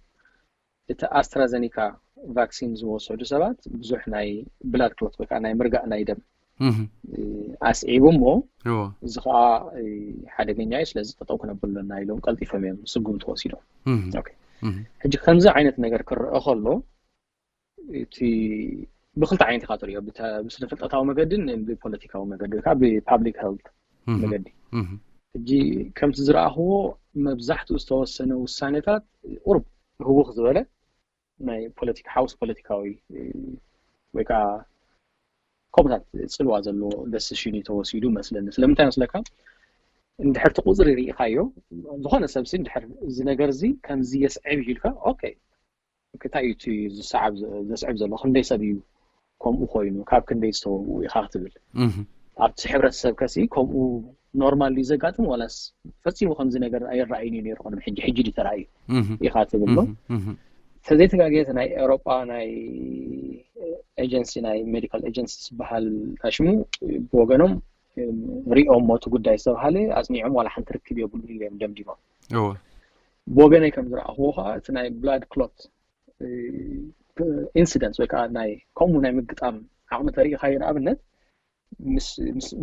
እቲ ኣስትራዘኒካ ቫክሲን ዝወሰዱ ሰባት ብዙሕ ናይ ብላድ ክሎት ወይ ከዓ ናይ ምርጋእ ናይ ደም ኣስዒቡ እሞ፣ እዚ ከዓ ሓደገኛ እዩ፣ ስለዚ ጠጠው ክነብር ኣለና ኢሎም ቀልጢፎም እዮም ስጉምቲ ወሲዶም። ሕጂ ከምዚ ዓይነት ነገር ክረአ ከሎ እቲ ብክልተ ዓይነት ኢካ ትሪኦ፣ ብስነ ፍልጠታዊ መገድን ብፖለቲካዊ መገዲ ወይ ከዓ ብፓብሊክ ሄልት መገዲ። ሕጂ ከምቲ ዝረኣኽዎ መብዛሕትኡ ዝተወሰነ ውሳኔታት ቁሩብ ህውኽ ዝበለ ናይ ፖለቲካ ሓውስ ፖለቲካዊ ወይ ከዓ ከምታት ፅልዋ ዘለዎ ደስሽን እዩ ተወሲዱ መስለኒ። ስለምንታይ መስለካ? እንድሕር እቲ ቁፅሪ ርኢኻዮ፣ ዝኾነ ሰብሲ እንድሕር እዚ ነገር እዚ ከምዚ የስዕብ እዩ ኢልካ፣ ኦኬ፣ እንታይ እዩ እቲ ዝሰዓብ ዘስዕብ ዘሎ? ክንደይ ሰብ እዩ ከምኡ ኮይኑ? ካብ ክንደይ ዝተወብኡ ኢኻ ክትብል ኣብቲ ሕብረተሰብ ከሲ ከምኡ ኖርማል ድዩ ዘጋጥም፣ ዋላስ ፈጺሙ ከምዚ ነገር ኣይረኣይን እዩ ነይሩ፣ ቅድሚ ሕጂ ሕጂ ድዩ ተራእዩ ኢኻ ትብሎ። ተዘይተጋግየ ናይ ኤውሮጳ ናይ ኤጀንሲ፣ ናይ ሜዲካል ኤጀንሲ ዝበሃል ታሽሙ ብወገኖም ሪኦም ሞቱ ጉዳይ ዝተባሃለ ኣጽኒዖም ዋላ ሓንቲ ርክብ የብሉን እዮም ደምዲሞም። ብወገነይ ከም ዝረኣኽዎ ከዓ እቲ ናይ ብላድ ክሎት ኢንሲደንስ ወይ ከዓ ናይ ከምኡ ናይ ምግጣም ዓቕሚ ተሪኢኻዮ ንኣብነት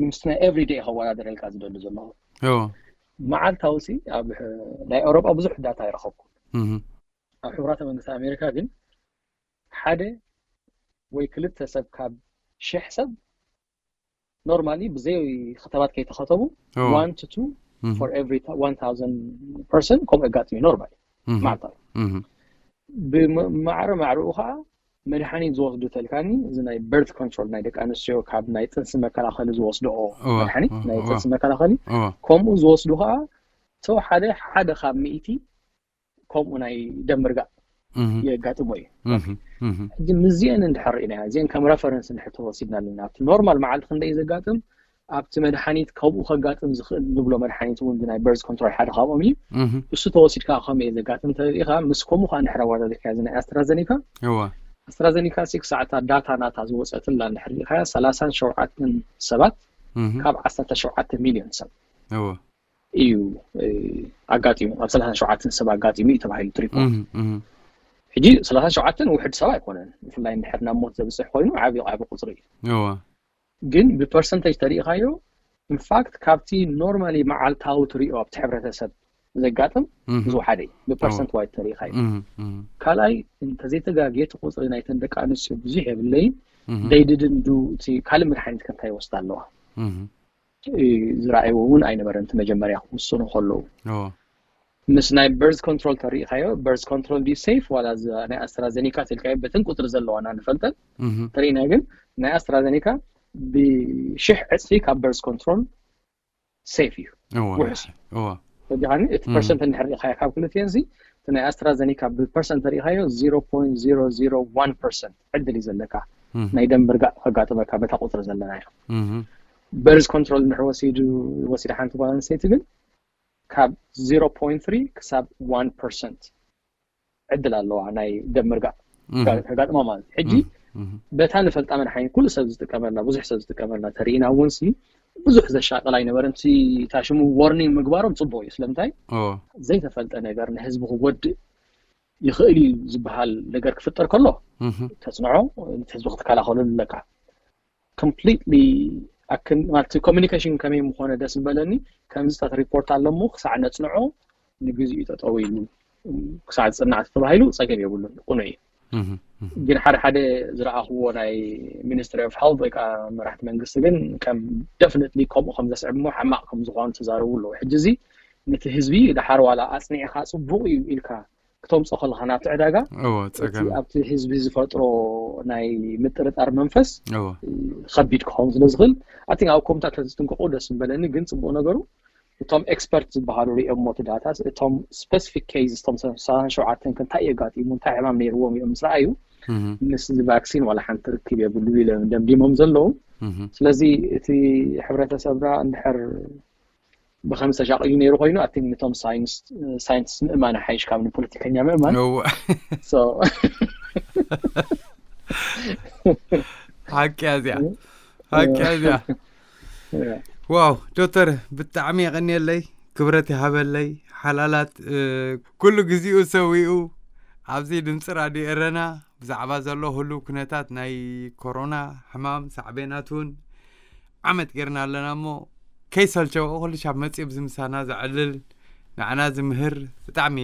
ምስቲ ናይ ኤቭሪደይ ከወዳደረልካ ዝደሊ ዘለኹ መዓልታዊ ሲ ኣብ ናይ ኤውሮጳ ብዙሕ ዳታ ኣይረኸብኩ። ኣብ ሕቡራተ መንግስቲ ኣሜሪካ ግን ሓደ ወይ ክልተ ሰብ ካብ ሽሕ ሰብ ኖርማሊ ብዘይ ክተባት ከይተኸተቡ one to two for every one thousand person ከምኡ የጋጥም እዩ ኖርማሊ መዓልታዊ። ብማዕረ ማዕረኡ ከዓ መድሓኒት ዝወስዱ ተልካኒ፣ እዚ ናይ በርት ኮንትሮል ናይ ደቂ ኣንስትዮ ካብ ናይ ጥንሲ መከላኸሊ ዝወስድኦ መድሓኒት ናይ ጥንሲ መከላኸሊ ከምኡ ዝወስዱ ከዓ ተወሓደ ሓደ ካብ ሚእቲ ከምኡ ናይ ደም ምርጋእ የጋጥሞ እዩ። ሕጂ ምስዚአን እንድሕር ርኢናያ፣ እዚአን ከም ረፈረንስ እንድሕር ተወሲድናለን ኣብቲ ኖርማል መዓልቲ ክንደይ ዘጋጥም ኣብቲ መድሓኒት ከምኡ ከጋጥም ዝኽእል ንብሎ መድሓኒት እውን ናይ በርዝ ኮንትሮል ሓደ ካብኦም እዩ። እሱ ተወሲድካ ከመይ ዘጋጥም ተሪኢኻ ምስ ከምኡ ከዓ እንድሕር ኣወዳዲርካ እዚ ናይ ኣስትራዘኒካ ኣስትራዘኒካ ሲ ክሳዕታ ዳታ ናታ ዝወፀትላ እንድሕር ሪኢኻያ ሰላሳን ሸውዓተን ሰባት ካብ ዓሰርተ ሸውዓተ ሚልዮን ሰብ እዩ ኣጋጢሙ፣ ኣብ ሰላሳን ሸውዓተን ሰብ ኣጋጢሙ እዩ ተባሂሉ እቲ ሪፖርት። ሕጂ ሰላሳን ሸውዓተን ውሕድ ሰብ ኣይኮነን፣ ብፍላይ እንድሕር ናብ ሞት ዘብፅሕ ኮይኑ ዓብዪ ዓብዪ ቁፅሪ እዩ። ግን ብፐርሰንቴጅ ተሪኢኻዮ ኢንፋክት ካብቲ ኖርማሊ መዓልታዊ ትሪኦ ኣብቲ ሕብረተሰብ ዘጋጥም ዝወሓደ እዩ ብፐርሰንት ዋይድ ተሪኢኻዮ። ካልኣይ እንተዘይተጋግየ እቲ ቁፅሪ ናይተን ደቂ ኣንስትዮ ብዙሕ የብለይን። ደይድድን ዱ እቲ ካልእ መድሓኒት ከንታይ ይወስዳ ኣለዋ ዝረኣይዎ እውን ኣይነበረን። እቲ መጀመርያ ክውስኑ ከለዉ ምስ ናይ በርዝ ኮንትሮል ተሪኢኻዮ በርዝ ኮንትሮል ድዩ ሴፍ ዋላ ናይ ኣስትራዘኒካ ትልካዮ በተን ቁፅሪ ዘለዋና ንፈልጠን ተሪኢና ግን ናይ ኣስትራዘኒካ ብሽሕ ዕፅፊ ካብ በርዝ ኮንትሮል ሴፍ እዩ። ውሕስ ዲኒ እቲ ፐርሰንት እንድሕር ሪኢኻዮ ካብ ክልቲኤን ዚ ናይ ኣስትራዘኒካ ብፐርሰንት ሪኢኻዮ ዜሮ ፖይንት ዜሮ ዜሮ ዋን ፐርሰንት ዕድል እዩ ዘለካ ናይ ደም ምርጋእ ከጋጥመካ በታ ቁፅሪ ዘለናዮ። በርዝ ኮንትሮል እንድሕር ወሲዱ ወሲዳ ሓንቲ ጓል ኣንስተይቲ ግን ካብ ዜሮ ፖይንት ትሪ ክሳብ ዋን ፐርሰንት ዕድል ኣለዋ ናይ ደም ምርጋእ ከጋጥማ ማለት እዩ። ሕጂ በታ ንፈልጣ መድሓኒት ኩሉ ሰብ ዝጥቀመላ ብዙሕ ሰብ ዝጥቀመላ ተሪኢና እውን ሲ ብዙሕ ዘሻቅል ኣይነበረን። እቲ ታሽሙ ዎርኒንግ ምግባሮም ፅቡቅ እዩ። ስለምንታይ ዘይተፈልጠ ነገር ንህዝቢ ክጎድእ ይኽእል እዩ ዝበሃል ነገር ክፍጠር ከሎ ተፅንዖ፣ ነቲ ህዝቢ ክትከላኸለሉ ኣለካ። ኮምፕሊትሊ ማለት ኮሚኒኬሽን ከመይ ምኾነ ደስ ምበለኒ። ከምዚታት ሪፖርት ኣለሞ ክሳዕ ነፅንዖ ንግዚኡ ጠጠው ኢሉ ክሳዕ ዝፅናዕ ተባሂሉ ፀገም የብሉን፣ ቁኑዕ እዩ። ግን ሓደ ሓደ ዝረኣኽዎ ናይ ሚኒስትሪ ኦፍ ሄልት ወይ ከዓ መራሕቲ መንግስቲ ግን ከም ደፍኒትሊ ከምኡ ከም ዘስዕብ እሞ ሓማቕ ከም ዝኾኑ ተዛረቡ ኣለዉ። ሕጂ እዚ ነቲ ህዝቢ ደሓር ዋላ ኣፅኒዕኻ ፅቡቕ እዩ ኢልካ ክተምፅኦ ከለኻ ናብቲ ዕዳጋ እዎ፣ ጸገም። ኣብቲ ህዝቢ ዝፈጥሮ ናይ ምጥርጣር መንፈስ እዎ። ከቢድ ክኸውን ስለ ዝኽእል ኣቲንክ ኣብ ኮምታት ተዝጥንቀቑ ደስ ምበለኒ። ግን ፅቡቕ ነገሩ እቶም ኤክስፐርት ዝበሃሉ ሪኦሞ እቲ ዳታ እቶም ስፔሲፊክ ኬዝ እቶም ሰብሳን ሸውዓተን እንታይ የጋጢሙ እንታይ ሕማም ነይርዎም እዮም ምስ ረኣዩ እህ። ምስ ቫክሲን ዋላ ሓንቲ ርክብ የብሉ ኢሎም ደምዲሞም ዘለዉ። እህ። ስለዚ እቲ ሕብረተሰብና እንድሕር ብከምዚ ተሻቒሉ ነይሩ ኮይኑ ኣቲ ነቶም ሳይንቲስት ምእማን ሓይሽ ካብ ንፖለቲከኛ ምእማን። እዎ። So ሓቂ እያ እዚኣ። ሓቂ እያ እዚኣ። ዋው ዶክተር፣ ብጣዕሚ የቐንየለይ፣ ክብረት ይሃበለይ። ሓላላት ኩሉ ግዜኡ ሰዊኡ ኣብዚ ድምፂ ራድዮ ኤረና ብዛዕባ ዘሎ ህሉው ኩነታት ናይ ኮሮና ሕማም ሳዕቤናት እውን ዓመት ጌርና ኣለና እሞ ከይሰልቸዎ ኩሉ ሻብ መፂኡ ብዚ ምሳና ዘዕልል ንዓና ዝምህር ብጣዕሚ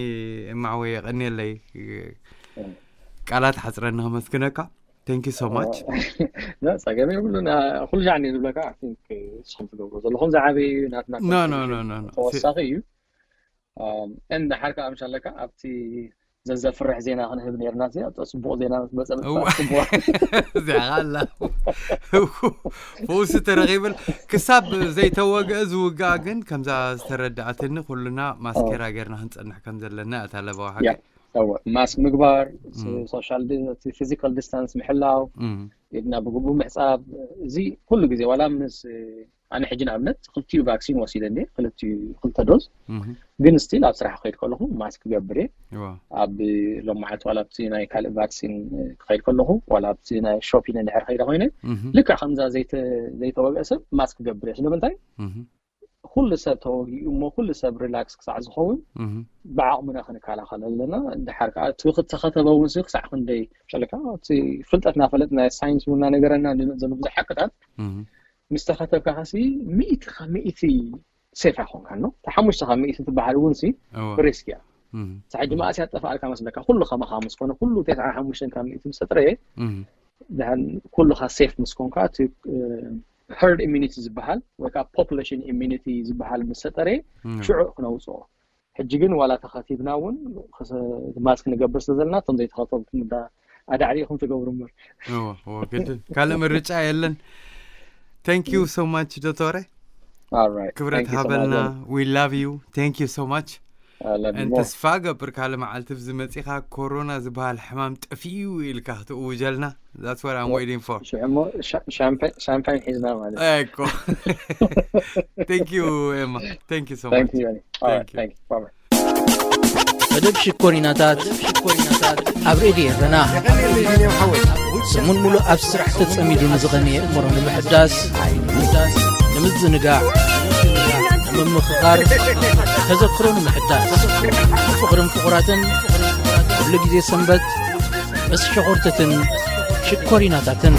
እማወ የቐንየለይ። ቃላት ሓፅረኒ ከመስግነካ። Thank you so much። ጸገም የብሉን። ኩሉ ሻዕ እየ ዝብለካ። I think ንስኹም ትገብሩ ዘለኹም ዝዓበዩ ናትና No, no, no, no, no. ተወሳኺ እዩ። እንድሓር ከዓ ምሻለካ ኣብቲ ዘዘፍርሕ ዜና ክንህብ ነርና። እዚኣ ፅቡቕ ዜና ምስ መፀ እዋ። ፅቡቕ እዚኣ ኣላ ፈውሲ ተረኺብል። ክሳብ ዘይተወግአ ዝውግኣ ግን ከምዛ ዝተረዳእትኒ ኩሉና ማስኬራ ጌርና ክንፀንሕ ከም ዘለና እታ ለበዋ ሓቂ። ያ፣ እወ፣ ማስክ ምግባር፣ እም። ሶሻል ፊዚካል ዲስታንስ ምሕላው፣ እም። ኢድና ብግቡእ ምሕፃብ፣ እዚ ኩሉ ግዜ ዋላ ምስ ኣነ ሕጂ ንኣብነት ክልቲኡ ቫክሲን ወሲደ እንደ ክልቲኡ ክልተ ዶዝ እህ። ግን ስቲል ኣብ ስራሕ ክኸይድ ከለኹ ማስክ ክገብር እየ። እዋ። ኣብ ሎማዓት ዋላ ኣብቲ ናይ ካልእ ቫክሲን ክኸይድ ከለኹ ዋላ ኣብቲ ናይ ሾፒን እንድሕር ከይደ ኮይነ እህ። ልክዕ ከምዛ ዘይተ- ዘይተወግአ ሰብ ማስክ ክገብር እየ። ስለምንታይ እህ። ኩሉ ሰብ ተወጊኡ እሞ ኩሉ ሰብ ሪላክስ ክሳዕ ዝኸውን እህ። ብዓቕምና ክንከላኸል ኣለና። ድሓር ከዓ እቲ ክተኸተበ እውን ሲ ክሳዕ ክንደይ ጨልካ እቲ ፍልጠት እናፈለጥ ናይ ሳይንስ እውን እናነገረና እንድመፅ ዘሎ ብዙሕ ሓቅታት እህ። ምስ ተኸተብካ ከሲ ሚእቲ ካብ ሚእቲ ሴፍ ኣይኮንካን ነው። እቲ ሓሙሽተ ካብ ሚእቲ ትበሃል እውን ሲ እዋ። ሪስክ እያ። እህ። ሳሕ ድማ ኣስያ ጠፋእልካ መስለካ ኩሉ ከማኻ ምስ ኮነ ኩሉ ተስዓ ሓሙሽተ ካብ ሚእቲ ምስ ተጥረየ እህ። ድሓን ኩልኻ ሴፍ ምስ ኮንካ እቲ ሀርድ ኢሚኒቲ ዝበሃል ወይ ከዓ ፖፑሌሽን ኢሚኒቲ ዝበሃል ምስ ተጠረየ እህ። ሽዑ ክነውፅኦ። ሕጂ ግን ዋላ ተኸቲብና እውን ማስክ ንገብር ስለ ዘለና እቶም ዘይተኸተብኩም ዳ ኣዳዕዲኹም ትገብሩ እምበር። እዎ፣ እዎ፣ ግድን ካልእ ምርጫ የለን። Thank you so much ዶክተረ። All right. ክብረት Thank you so ሃበልና። much. We love you. Thank you so much. I love you And more. ተስፋ ገብር ካልእ መዓልቲ ብዝመፂኻ ኮሮና ዝበሃል ሕማም ጠፊኡ ኢልካ ክትእውጀልና። That's what I'm waiting for. ሽዑ እሞ ሻ- ሻምፓኝ ሻምፓኝ ሒዝና ማለት እዩ። እኮ። Thank you ኤማ። Thank you so Thank much. you, Johnny. All right, Thank you. thank you. Bye-bye. መደብ ሽኮሪናታት ኣብ ሬድዮ ኤረና ሰሙን ሙሉእ ኣብ ስራሕ ተጸሚዱ ንዝቐነየ እምሮ ንምሕዳስ ንምዝንጋዕ ንምምኽኻር ተዘክሮ ንምሕዳስ ፍቕርን ፍቑራትን ኩሉ ግዜ ሰንበት ምስ ሸኾርትትን ሽኮሪናታትን